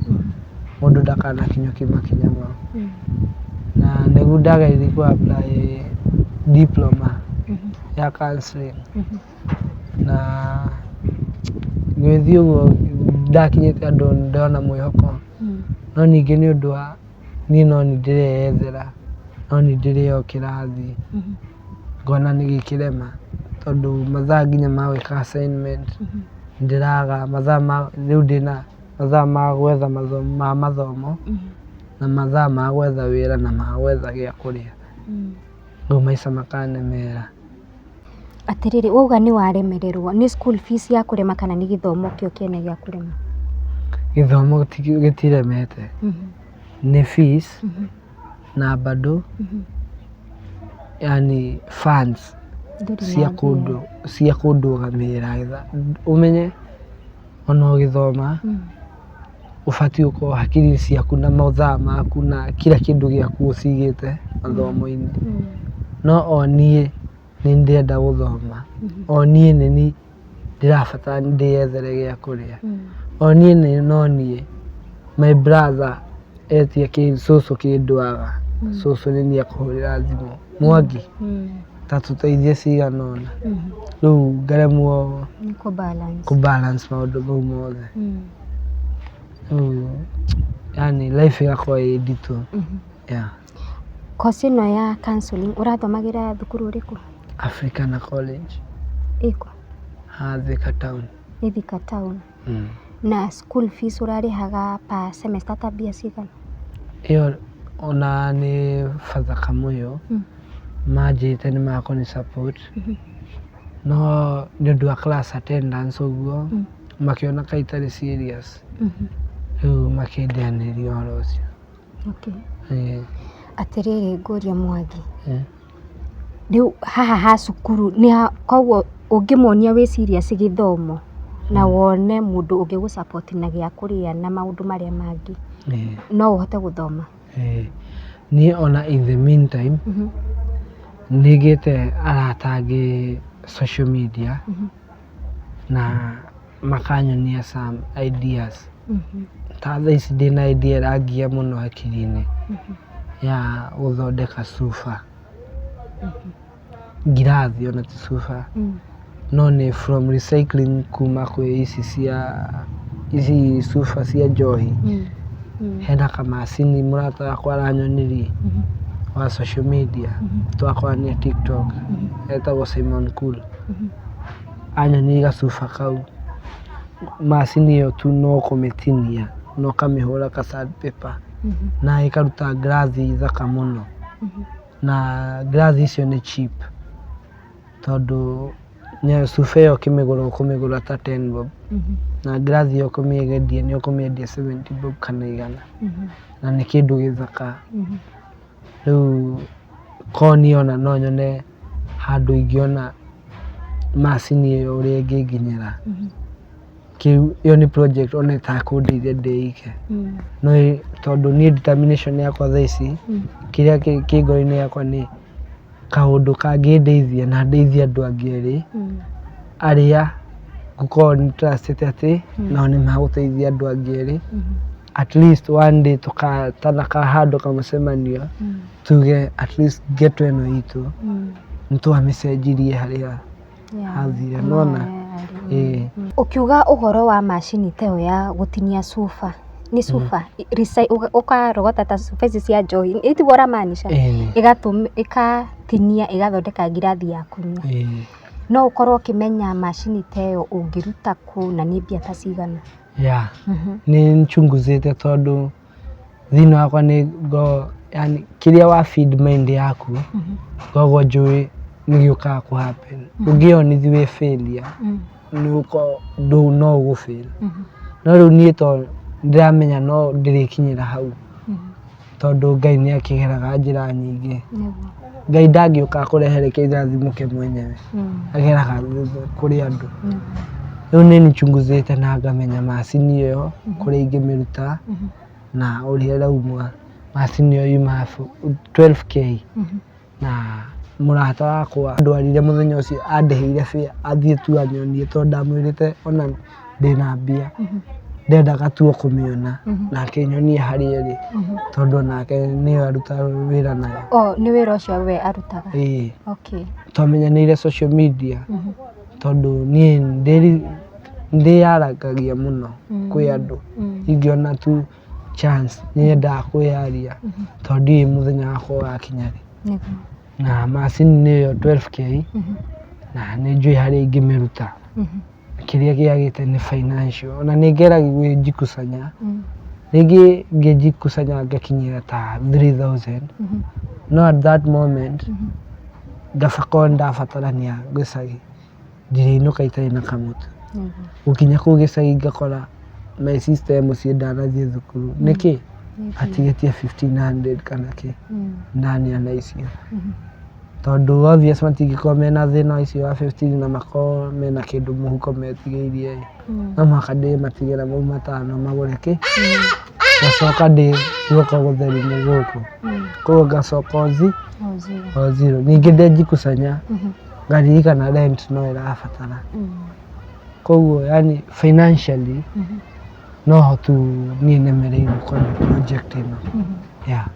mũndũ ndakanakinyũkie makinya mau. Na nĩguo ndageririe kũ apply diploma ya counselling na ngĩthiĩ ũguo ndakinyĩte handũ ndona mwĩhoko, no ningĩ nĩ ũndũ wa niĩ no niĩ ndĩreyethera, no niĩ ndĩrĩ o kĩrathi, ngona nĩ gĩkĩrema tondũ mathaa nginya ma gwĩka assignment nĩndĩraga, mathaa ma rĩu ndĩna mathaa ma gwetha ma mathomo na mathaa ma gwetha wĩra na ma gwetha gĩa kũrĩa, rĩu maica makanemera. Atĩrĩrĩ, wauga nĩ waremererwo, nĩ school fees ya kũrema kana nĩ gĩthomo kĩo kĩene gĩa kũrema? Gĩthomo gĩtiremete, nĩ fees na bado yani funds cia kũndũ cia kũndũgamĩrĩra ũmenye ona ũgĩthoma ũbatiĩ gũkorwo hakiri ciaku na mathaa maku na kila kĩndũ gĩaku ũcigĩte mathomo-inĩ. No o niĩ nĩ ndĩrenda gũthoma, o niĩ nĩ niĩ ndĩrabatara ndĩyethere gĩa kũrĩa, o niĩ nĩ no niĩ my brother etia cũcũ kĩndũ aga, cũcũ nĩ niĩ ekũhũrĩra thimũ, Mwangi ta tũteithie cigana ũna, rĩu ngaremwo kũ balance maũndũ mau mothe. Rĩu yani life ĩgakorwo ĩ nditũ, yeah. Course ĩno ya counselling ũrathomagĩra thukuru ũrĩkũ? Africana College. Ĩkũ? Haha Thika town. Nĩ Thika town. Na school fees ũrarĩhaga per semester ta mbia cigana? Ĩyo ona nĩ Father Kamũyũ manjĩrĩte nĩ makũni support, no nĩ ũndũ wa class attendance ũguo makĩona ka itarĩ serious, rĩu makĩndeanĩria ũhoro ũcio. Okay. Ĩĩ. Atĩrĩrĩ ngũrie Mwangi, rĩu haha ha cukuru nĩ koguo ũngĩmonia wĩ serious gĩthomo Na wone mũndũ ũngĩgũ support na gĩa kũrĩa na maũndũ marĩa mangĩ, no ũhote gũthoma? Ĩĩ. Niĩ ona in the meantime nĩ ngĩte arata angĩ social media na makanyonia some ideas. Ta thaa ici ndĩna idea ĩrangia mũno hakiri-inĩ ya gũthondeka cuba, ngirathi ona ti cuba, no nĩ from recycling kuma kwĩ ici cia ici cuba cia njohi. Hena kamacini mũrata wakwa aranyonirie wa social media, twakorania TikTok, etagwo Simon Cool. Anyonirie gacuba kau, macini ĩyo tu no kũmĩtinia na ũkamĩhũra ka sandpaper na ĩkaruta ngirathi thaka mũno. Na ngirathi icio nĩ cheap tondũ cuba ĩyo ũkĩmĩgũra ũkũmĩgũra ta 10 bob, na ngirathi ĩyo ũkũmĩendia nĩ ũkũmĩendia 70 bob kana 100, na nĩ kĩndũ gĩthaka. Rĩu korwo niĩ ona no nyone handũ ingĩona macini ĩyo ũrĩa ĩngĩnginyĩra, kĩu ĩyo nĩ project ona ĩtakũndeithia ndĩike. No tondũ niĩ determination yakwa thaa ici, kĩrĩa kĩ ngoro-inĩ yakwa nĩ kaũndũ kangĩndeithia na ndeithie andũ angĩ erĩ arĩa ngũkorwo nĩ trust atĩ nao nĩ magũteithia andũ angĩ erĩ. At least one day tũkatana handũ kamũcemanio tuge at least ghetto ĩno itũ nĩ twamĩcenjirie harĩa hathire, nĩwona? Ĩĩ. Ũkiuga ũhoro wa macini ta ĩyo ya gũtinia cuba, nĩ cuba ũkarogota ta cuba ici cia njohi, ĩ tiguo ũramaanisha? Ĩni. Ĩgatinia ĩgathondeka ngirathi ya kũnyua. No ũkorwo ũkĩmenya macini ta ĩyo ũngĩruta kũ na nĩ mbia ta cigana? Yeah. Nĩ nchunguzĩte tondũ thĩinĩ wakwa nĩ ngo yani kĩrĩa wa feed mind yaku ngoragwo njũĩ nĩ gĩũkaga kũ happen. Ũngĩyonithi wĩ failure nĩ ũkorwo ndũ no ũgũ fail. No rĩu niĩ to ndĩramenya no ndĩrĩkinyĩra hau tondũ Ngai nĩ akĩgeraga njĩra nyingĩ. Ngai ndangĩũka akũrehere kĩrathimo ke mwenyewe, ageraga kũrĩ andũ. Rĩu nĩ nĩchunguzĩte na ngamenya macini ĩyo kũrĩa ingĩmĩruta na ũrĩa ĩrauma. Macini ĩyo yumaga 12K, na mũrata wakwa ndwarire mũthenya ũcio andĩhĩire fare athiĩ tu anyonie tondũ ndamwĩrĩte ona ndĩna mbia, ndendaga tu o kũmĩona, na akĩnyonia harĩa ĩrĩ tondũ onake nĩyo arutaga wĩra nayo. O nĩ wĩra ũcio we arutaga? Ĩĩ. Okay. Twamenyanĩire social media tondũ niĩ ndĩyaragagia mũno kwĩ andũ. Ingĩona tu chance nĩ nyendaga kwĩyaria tondũ ndiũĩ mũthenya wakwa ũgakinya rĩ. Na macini nĩyo 12K na nĩ njũĩ harĩa ingĩmĩruta. Kĩrĩa kĩagĩte nĩ financial. Ona nĩ ngeragia gwĩjikusanya, rĩngĩ ngĩjikusanya ngakinyĩra ta 3000, no at that moment ngaba korwo nĩndabatarania gĩcagi ndirĩinũka itarĩ na kamũtu. Gũkinya kũu gĩcagi ngakora my sister e mũciĩ ndanathiĩ thukuru. Nĩkĩ? Atigĩtie 1500 kana kĩ, ndaneana icio. Tondũ obvious matingĩkorwo mena thĩna ũcio wa 15 na makorwo mena kĩndũ mũhuko metigĩirie ĩ, no mũhaka ndĩmatigĩra mau 5 magũre kĩ, ngacoka ndĩ guoko gũtheri gũkũ. Koguo ngacoka o zero. Ningĩ ndejikusanya ngaririkana rent no ĩrabatara. Koguo yani financially no ho tu niĩ nemereirwo kũrĩ project ĩno. Yeah.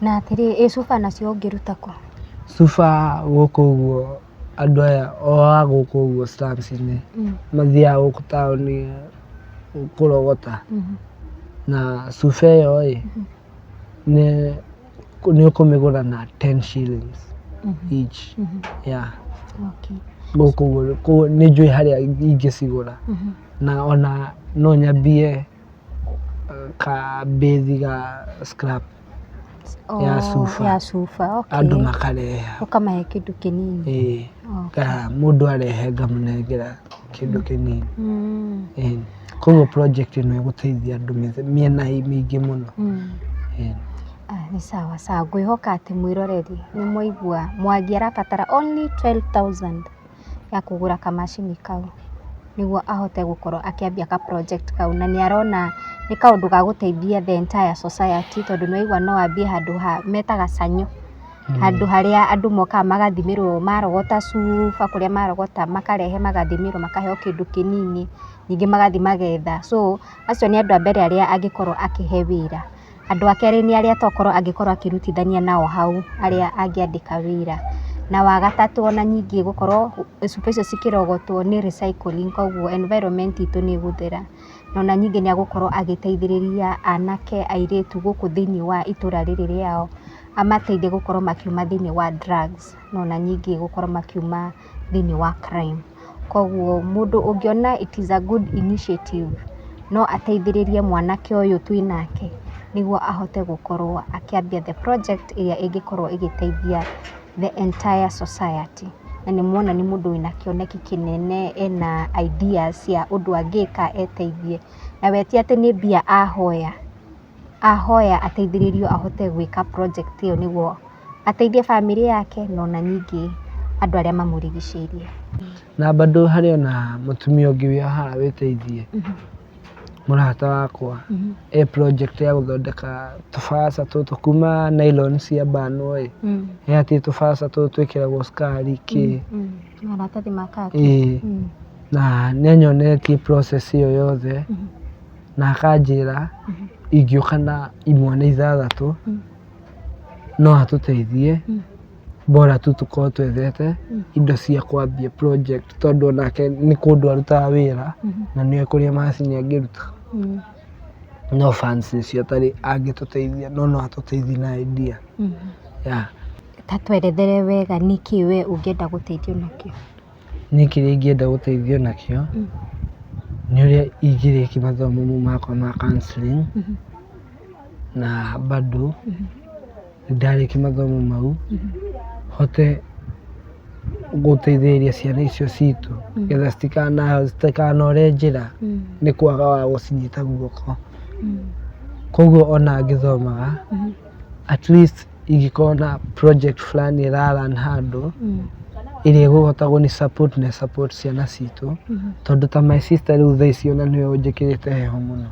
Na atĩrĩ, ĩ cuba nacio ũngĩruta kũ? Cuba gũkũ ũguo andũ aya o a gũkũ ũguo slums-inĩ mathiaga gũkũ taũni kũrogota, na cuba ĩyo ĩ nĩ ũkũmĩgũra na 10 shillings each. Yeah. Gũkũ ũguo koguo nĩ njũĩ harĩa ingĩcigũra, na ona no nyambie ka base ga scrap ya cuba. Ya cuba, okay. Andũ makareha. Ũkamahe kĩndũ kĩnini. Ĩĩ. Mũndũ arehe ngamũnengera kĩndũ kĩnini. Ĩĩ. Koguo project ĩno ĩgũteithia andũ mĩena mĩingĩ mũno. Ĩĩ. Ah, nĩ sawa sawa, ngwĩhoka atĩ mwĩroreri nĩ mwaigua Mwangi arabatara only 12,000 ya kũgũra kamacini kau. Nĩguo ahote gũkorwo akĩambia ka project kau, na nĩ arona nĩ kaũndũ ga gũteithia the entire society, tondũ nĩ waigua no ambie handũ ha metaga canyo, handũ harĩa andũ mokaga magathimĩrwo marogota cuba, kũrĩa marogota makarehe magathimĩrwo makaheo kĩndũ kĩnini, ningĩ magathiĩ magetha. So acio nĩ andũ a mbere arĩa angĩkorwo akĩhe wĩra. Andũ a kerĩ nĩ arĩa tokorwo angĩkorwo akĩrutithania nao hau, arĩa angĩandĩka wĩra. Na wa gatatũ ona ningĩ gũkorwo cuba icio cikĩrogotwo nĩ recycling, koguo environment itũ nĩ ĩgũthera. Na ona ningĩ nĩ egũkorwo agĩteithĩrĩria anake, airĩtu gũkũ thĩinĩ wa itũra rĩrĩ rĩao, amateithie gũkorwo makiuma thĩinĩ wa drugs, na ona ningĩ gũkorwo makiuma thĩinĩ wa crime. Koguo mũndũ ũngĩona it is a good initiative, no ateithĩrĩrie mwanake ũyũ twĩnake nĩguo ahote gũkorwo akĩambia the project ĩrĩa ĩngĩkorwo ĩgĩteithia the entire society. Na nĩ muona nĩ mũndũ wĩna kĩoneki kĩnene, ena ideas cia ũndũ angĩka eteithie. Na we ti atĩ nĩ mbia ahoya, ahoya ateithĩrĩrio ahote gwĩka project ĩyo nĩguo ateithie bamĩrĩ yake na ona ningĩ andũ arĩa mamũrigicĩirie. Na bado harĩ ona mũtumia ũngĩ wĩ haha wĩteithie, mũrata wakwa, e project ya gũthondeka tũbaca tũtũ kuma nylon cia banwo ĩ, he atĩ tũbaca tũtũ twĩkĩragwo cukari kĩ. Maratathi ma kaki. Ĩĩ, na nĩ anyonetie process ĩyo yothe na akanjĩra ingĩũka na imwana ithathatũ no atũteithie, bora tu tũkorwo twethete indo cia kwambia project, tondũ onake nĩ kũndũ arutaga wĩra na nĩoĩ kũrĩa macini angĩruta. No funds nĩcio atarĩ angĩtũteithia, no no atũteithie na idea. Yeah. Ta twerethere wega nĩkĩ we ũngĩenda gũteithio nakĩo. Niĩ kĩrĩa ingĩenda gũteithio nakĩo nĩ ũrĩa ingĩrĩkia mathomo mau makwa ma counselling, na bado ndarĩkia mathomo mau hote gũteithĩrĩria ciana icio citũ getha citikanore njĩra nĩ kwaga wa gũcinyita guoko. Koguo ona ngĩthomaga, at least ingĩkorwo na project fulani ĩra run handũ ĩrĩa ĩkũhota gũni support na support ciana citũ, tondũ ta my sister rĩu thaa ici ona nĩwe ũnjĩkĩrĩte heho mũno,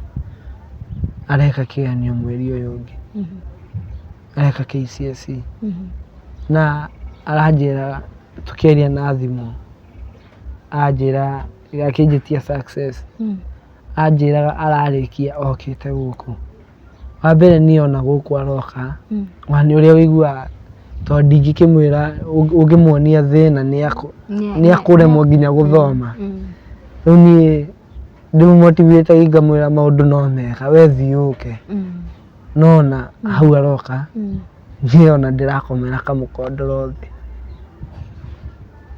areka kĩgeranio mweri ũyũ ũngĩ, areka KCSE, na aranjĩra tũkĩaria na thimũ, anjĩra akĩnjĩtia success, anjĩraga ararĩkia okĩte gũkũ. Wa mbere niĩ ona gũkũ aroka, ona nĩ ũrĩa ũiguaga, tondũ ndingĩkĩmwĩra, ũngĩmuonia thĩna nĩ akũremwo nginya gũthoma. Rĩu niĩ ndĩmũ motivate ngamwĩra maũndũ no mega, we thiĩ ũke. No ona hau aroka, niĩ ona ndĩrakomera kamũkondoro thĩ.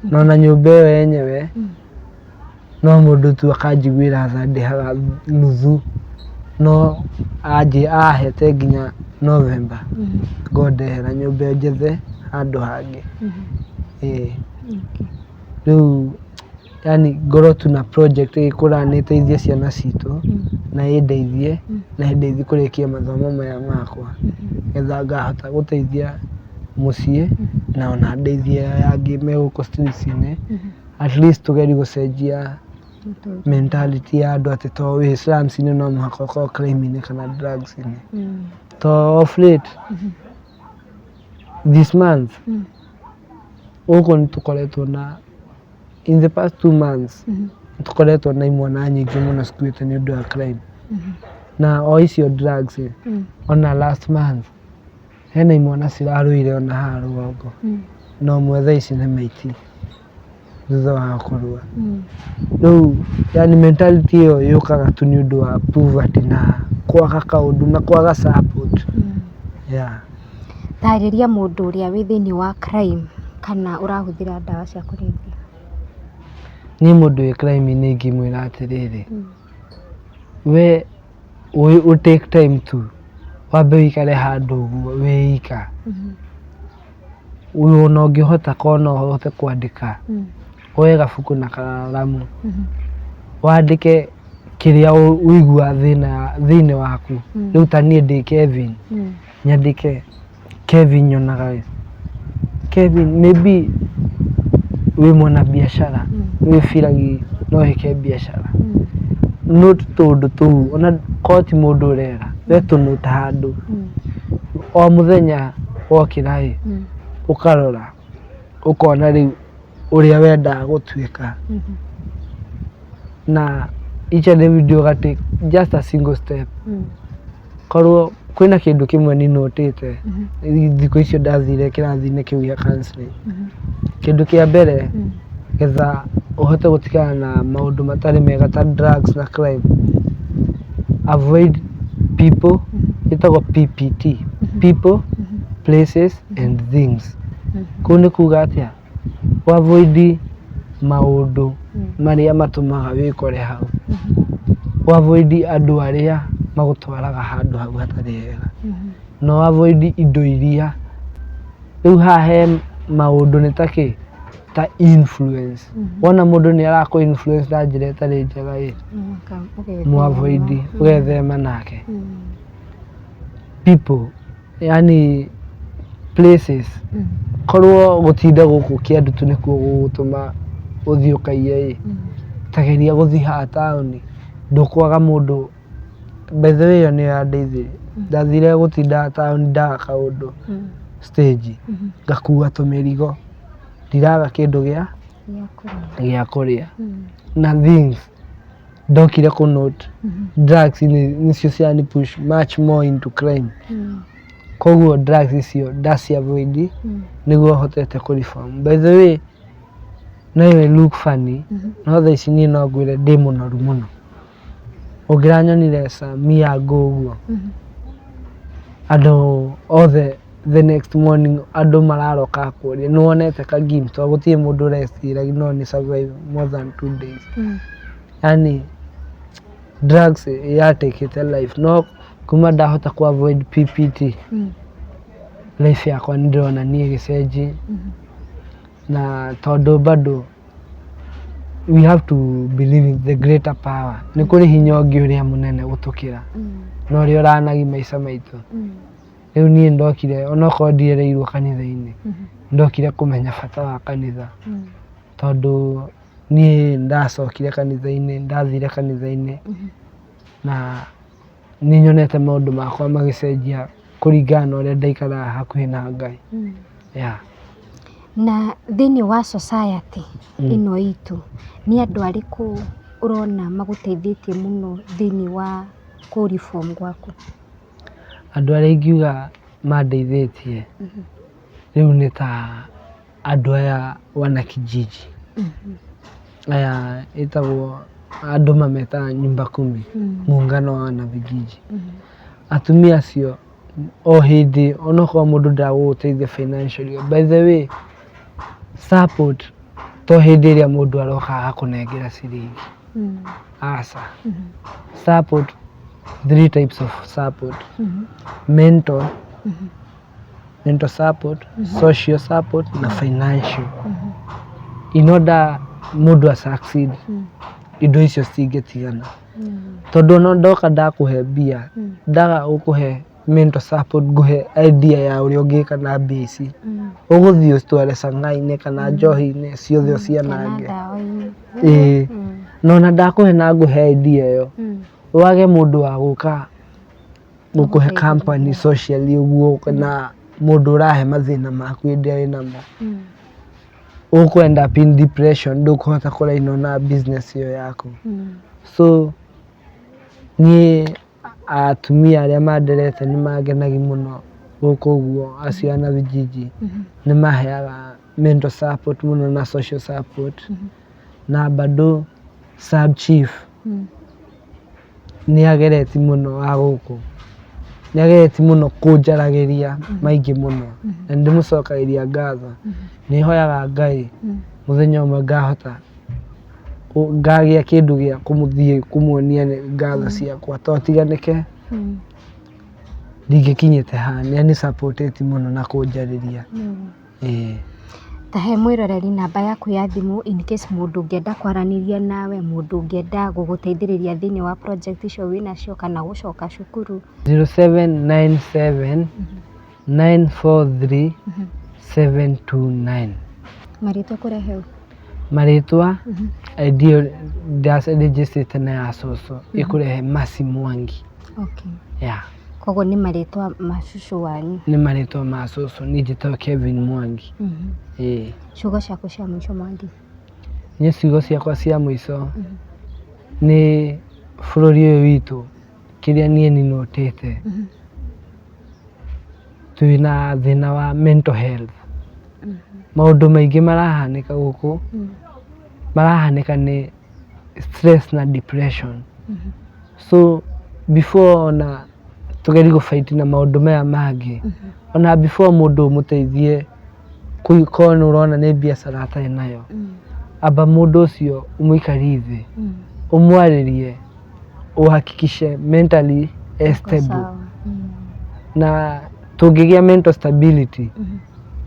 Na ona nyũmba ĩyo yenyewe no mũndũ tu akanjiguĩra tha ndĩhaga nuthu, no ahete nginya November ngorwo ndehera nyũmba ĩyo njethe handũ hangĩ. Ĩĩ. Rĩu yani ngorwo tu na project ĩgĩkũra nĩ ĩteithie ciana citũ na ĩndeithie na ĩndeithie kũrĩkia mathomo maya makwa, getha ngahota gũteithia mũciĩ na ona ndeithie aya angĩ me gũkũ streets-inĩ, at least tũgerie gũcenjia mentality ya andũ atĩ to wĩ slums-inĩ no mũhaka ũkorwo crime-inĩ kana drugs-inĩ. To off late this month gũkũ nĩ tũkoretwo na in the past 2 months nĩ tũkoretwo na imwana nyingĩ mũno cikuĩte nĩ ũndũ wa crime na o icio drugs. Ona last month hena imwana cirarũire ona haha rũgongo, na ũmwe thaa ici nĩ maiti thutha wa kũrũa. Rĩu yani mentality ĩyo yũkaga tu nĩ ũndũ wa poverty na kwaga kaũndũ na kwaga support, yeah. Tarĩria mũndũ ũrĩa wĩ thĩinĩ wa crime kana ũrahũthĩra ndawa cia kũrebia. Niĩ mũndũ wĩ crime-inĩ ingĩmwĩra atĩrĩrĩ, we ũ take time tu wambe ũikare handũ ũguo wĩ ika, ona ũngĩhota korwo no ũhote kwandĩka, woe gabuku na karamu wandĩke kĩrĩa ũiguaga thĩinĩ waku. Rĩu ta niĩ ndĩ Kevin, nyandĩke Kevin nyonaga Kevin, maybe Wĩ mwana biacara, wĩ biragi no wĩke biacara. Note tũũndũ tũu, ona korwo ti mũndũ ũrera, we tũnote handũ. O mũthenya wokĩra ĩ, ũkarora ũkona rĩu ũrĩa wendaga gũtuĩka. Na each and every day ũga take just a single step. Korwo kwĩna kĩndũ kĩmwe niĩ notĩte thikũ icio ndathire kĩrathi-inĩ kĩu gĩa counselling. Kĩndũ kĩa mbere, getha ũhote gũtigana na maũndũ matarĩ mega ta drugs na crime, avoid people, ĩtagwo PPT, people, places and things. Kũu nĩ kuga atĩa? Ũ avoid maũndũ marĩa matũmaga wĩkore hau. Ũ avoid andũ arĩa magũtwaraga handũ hau hatarĩ hega. Na ũ avoid indo iria, rĩu haha he maũndũ nĩ ta kĩ? Ta influence. Wona mũndũ nĩ arakũ influence na njĩra ĩtarĩ njega ĩ, mũ avoid, ũgethema nake. People, yani places, korwo gũtinda gũkũ Kĩandutu nĩkuo gũgũtũma ũthiĩ ũkaiye ĩ, ta geria gũthiĩ haha taũni, ndũkwaga mũndũ. By the way, ĩyo nĩyo yandeithirie. Ndathire gũtinda taũni ndaga kaũndũ stage, ngakua tũmĩrigo, ndiraga kĩndũ gĩa kũrĩa. Na things, ndokire kũ note drugs nĩcio cirani push much more into crime. Koguo drugs icio ndaci avoid nĩguo hotete kũ reform. By the way, no ĩ look funny, no thaa ici niĩ no ngwĩre ndĩ mũnoru mũno. Ũngĩranyonire some year ago ũguo, andũ othe the next morning andũ mararoka kũria nĩ wonete kagim, tondũ gũtirĩ mũndũ ũreciragia no nĩ survive more than 2 days. Yani drugs yatekete life, no kuma ndahota ku avoid PPT, life yakwa nĩ ndĩrona niĩ ĩgĩcenjia. Na tondũ bado we have to believe in the greater power, nĩ kũrĩ hinya ũngĩ ũrĩa mũnene gũtũkĩra na ũrĩa ũranagi maica maitũ. Rĩu niĩ ndokire, onokorwo ndiereirwo kanitha-inĩ, ndokire kũmenya bata wa kanitha, tondũ niĩ ndacokire kanitha-inĩ, ndathire kanitha-inĩ, na nĩ nyonete maũndũ makwa magĩcenjia kũringana na ũrĩa ndaikaraga hakuhĩ na Ngai, yeah. Na thĩinĩ wa society ĩno itũ, nĩ andũ arĩkũ ũrona magũteithĩtie mũno thĩinĩ wa kũ reform gwaku? Andũ arĩa ingiuga mandeithĩtie rĩu nĩ ta andũ aya wanakijiji, aya ĩtagwo, andũ mametaga nyumba kumi, muungano wa wanavijiji. Atumia acio o hĩndĩ, onokorwo mũndũ ndagũgũteithia financially, by the way, support to hĩndĩ ĩrĩa mũndũ aroka agakũnengera ciringi, aca. Support, three types of support: mental support, social support na financial. In order mũndũ a succeed, indo icio citingĩtigana, tondũ ona ndoka ndakũhe mbia, ndaga gũkũhe mental support, ngũhe idea ya ũrĩa ũngĩka na mbia ici, ũgũthiĩ ũcitware cang'ai-inĩ kana njohi-inĩ, ciothe ũcianange. Ndawa-inĩ. Ĩĩ, na ona ndakũhe na ngũhe idea ĩyo, wage mũndũ wa gũka gũkũhe company socially ũguo, na mũndũ ũrahe mathĩna maku hĩndĩ ĩrĩa wĩnamo, ũkũ end up in depression, ndũkũhota kũrainwo na business ĩyo yaku. So niĩ atumia arĩa manderete nĩ mangenagia mũno gũkũ ũguo, acio ana vijiji nĩ maheaga mental support mũno na social support. Na bado sub chief nĩ agereti mũno wa gũkũ, nĩ agereti mũno kũnjaragĩria maingĩ mũno, na nĩ ndĩmũcokagĩria ngatho. Nĩ hoyaga Ngai mũthenya ũmwe ngahota ngagĩa kĩndũ gĩa kũmũthiĩ kũmuonia ngatho ciakwa, to tiga nĩke ndingĩkinyĩte haha. Nĩ ani supportĩti mũno na kũnjarĩria, ĩĩ. Ta he mwĩroreri namba yaku ya thimũ in case mũndũ ũngĩenda kwaranĩria nawe, mũndũ ũngĩenda gũgũteithĩrĩria thĩinĩ wa project icio wĩnacio kana gũcoka cukuru. 0797 943 729. Marĩtwa kũrehe? Marĩtwa ID ĩyo ndarĩnjĩcĩte na ya cũcũ ĩkũrehe Mercy Mwangi. Okay. Yeah. Koguo nĩ marĩtwa ma cũcũ wanyu. Nĩ marĩtwa ma cũcũ, niĩ njĩtagwo Kevin Mwangi. Ĩĩ. Ciugo ciaku cia mũico Mwangi? Niĩ ciugo ciakwa cia mũico nĩ bũrũri ũyũ witũ kĩrĩa niĩ ninotĩte, twĩna thĩna wa mental health. Maũndũ maingĩ marahanĩka gũkũ, marahanĩka nĩ stress na depression. So before ona tũgerie gũ fight na maũndũ maya mangĩ, ona before mũndũ ũmũteithie korwo nĩ ũrona nĩ biacara atarĩ nayo, amba mũndũ ũcio ũmũikarie thĩ, ũmwarĩrie, ũhakikishe mentally e stable. Na tũngĩgĩa mental stability,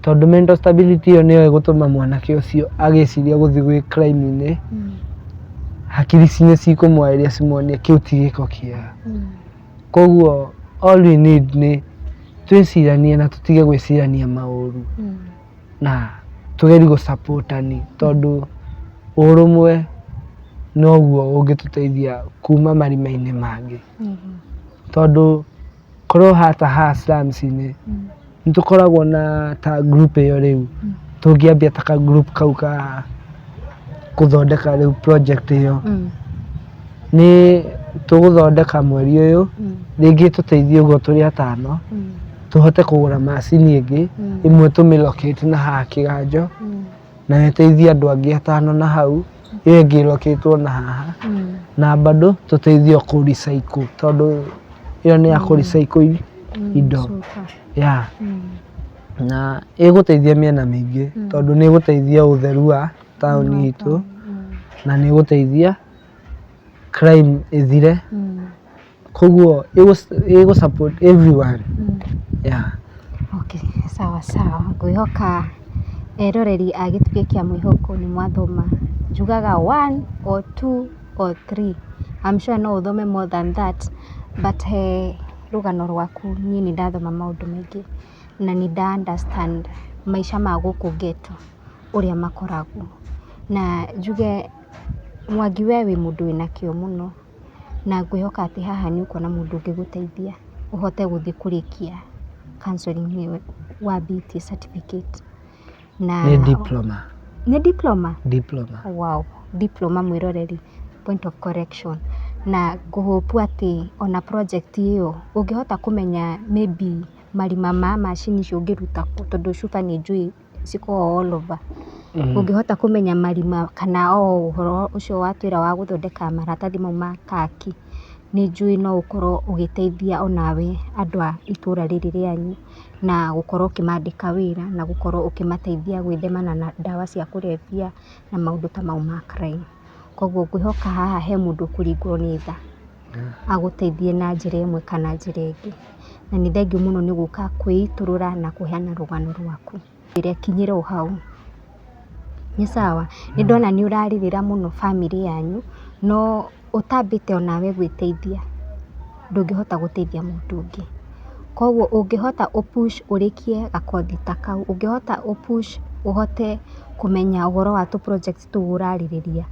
tondũ mental stability ĩyo nĩyo ĩgũtũma mwanake ũcio agĩciria gũthiĩ gwĩ crime-inĩ, hakiri nĩ cikũmwarĩria cimuonie kĩu ti gĩko kĩega. Koguo all we need nĩ twĩciranie na tũtige gwĩcirania maũru na tũgerie gũ support ani, tondũ ũrũmwe noguo ũngĩtũteithia kuma marima-inĩ mangĩ. Tondũ korwo hata haha slums-inĩ nĩ tũkoragwo na ta group ĩyo rĩu, tũngĩambia ta ka group kau ka gũthondeka rĩu project ĩyo, nĩ tũgũthondeka mweri ũyũ, rĩngĩ tũteithie ũguo tũrĩ atano, tũhote kũgũra macini ĩngĩ ĩmwe tũmĩ locate na haha kĩganjo, na ĩteithie andũ angĩ atano na hau, ĩyo ĩngĩ ĩlocatwo na haha, na bado tũteithio kũ recycle, tondũ ĩyo nĩ ya kũ recycle indo. Yeah. Na ĩgũteithia mĩena mĩingĩ, tondũ nĩ ĩgũteithia ũtheru wa taũni itũ, na nĩ ĩgũteithia crime ĩthire, koguo ĩgũ support everyone. Yeah. Okay, sawa sawa. Ngwĩhoka eroreri a Gĩtugĩ kĩa Mwĩhoko nĩ mwathoma njugaga one or two or three. I'm sure no ũthome more than that, but he rũgano rwaku niĩ nĩ ndathoma maũndũ maingĩ na nĩ nda understand maica ma gũkũ ghetto ũrĩa makoragwo. Na njuge Mwangi we wĩ mũndũ wĩna kĩo mũno, na ngwĩhoka atĩ haha nĩ ũkuona mũndũ ũngĩgũteithia ũhote gũthiĩ kũrĩkia counselling ĩyo wambĩtie certificate. Na Nĩ diploma. Nĩ diploma? Diploma. Wow, diploma mwĩroreri, point of correction. Na ngũhope atĩ ona project ĩyo ũngĩhota kũmenya maybe marima ma macini icio ũngĩruta kũ, tondũ cuba nĩ njũĩ cikoragwo all over. Ũngĩhota kũmenya marima kana o ũhoro ũcio watwĩra wa gũthondeka maratathi mau ma kaki, nĩ njũĩ no ũkorwo ũgĩteithia onawe andũ a itũra rĩrĩ rĩanyu na gũkorwo ũkĩmandĩka wĩra na gũkorwo ũkĩmateithia gwĩthemana na ndawa cia kũrebia na maũndũ ta mau ma crime. Koguo ngwĩhoka haha he mũndũ ũkũringwo nĩ tha agũteithie na njĩra ĩmwe kana njĩra ĩngĩ. Na nĩ thengiũ mũno nĩ gũka kwĩitũrũra na kũheana rũgano rwaku. Ĩrĩa kinyĩra o hau. Nĩ sawa. Nĩ ndona nĩ ũrarĩrĩra mũno bamĩrĩ yanyu, no ũtambĩte onawe gwĩteithia ndũngĩhota gũteithia mũndũ ũngĩ. Koguo ũngĩhota ũ push ũrĩkie gakothi ta kau, ũngĩhota ũ push ũhote kũmenya ũhoro wa tũ project tũu ũrarĩrĩria,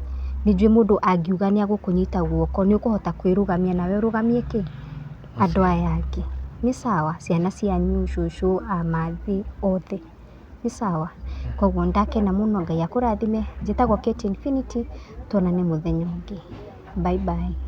nĩ njũĩ mũndũ angiuga nĩ agũkũnyita guoko nĩ ũkũhota kwĩrũgamia nawe ũrũgamie kĩ? Andũ aya angĩ. Nĩ sawa? Ciana cianyu, cũcũ, amathi, othe. Nĩ sawa? Koguo nĩ ndakena mũno, Ngai akũrathime. Njĩtagwo Kate Infinity, tuonane mũthenya ũngĩ. Bye bye.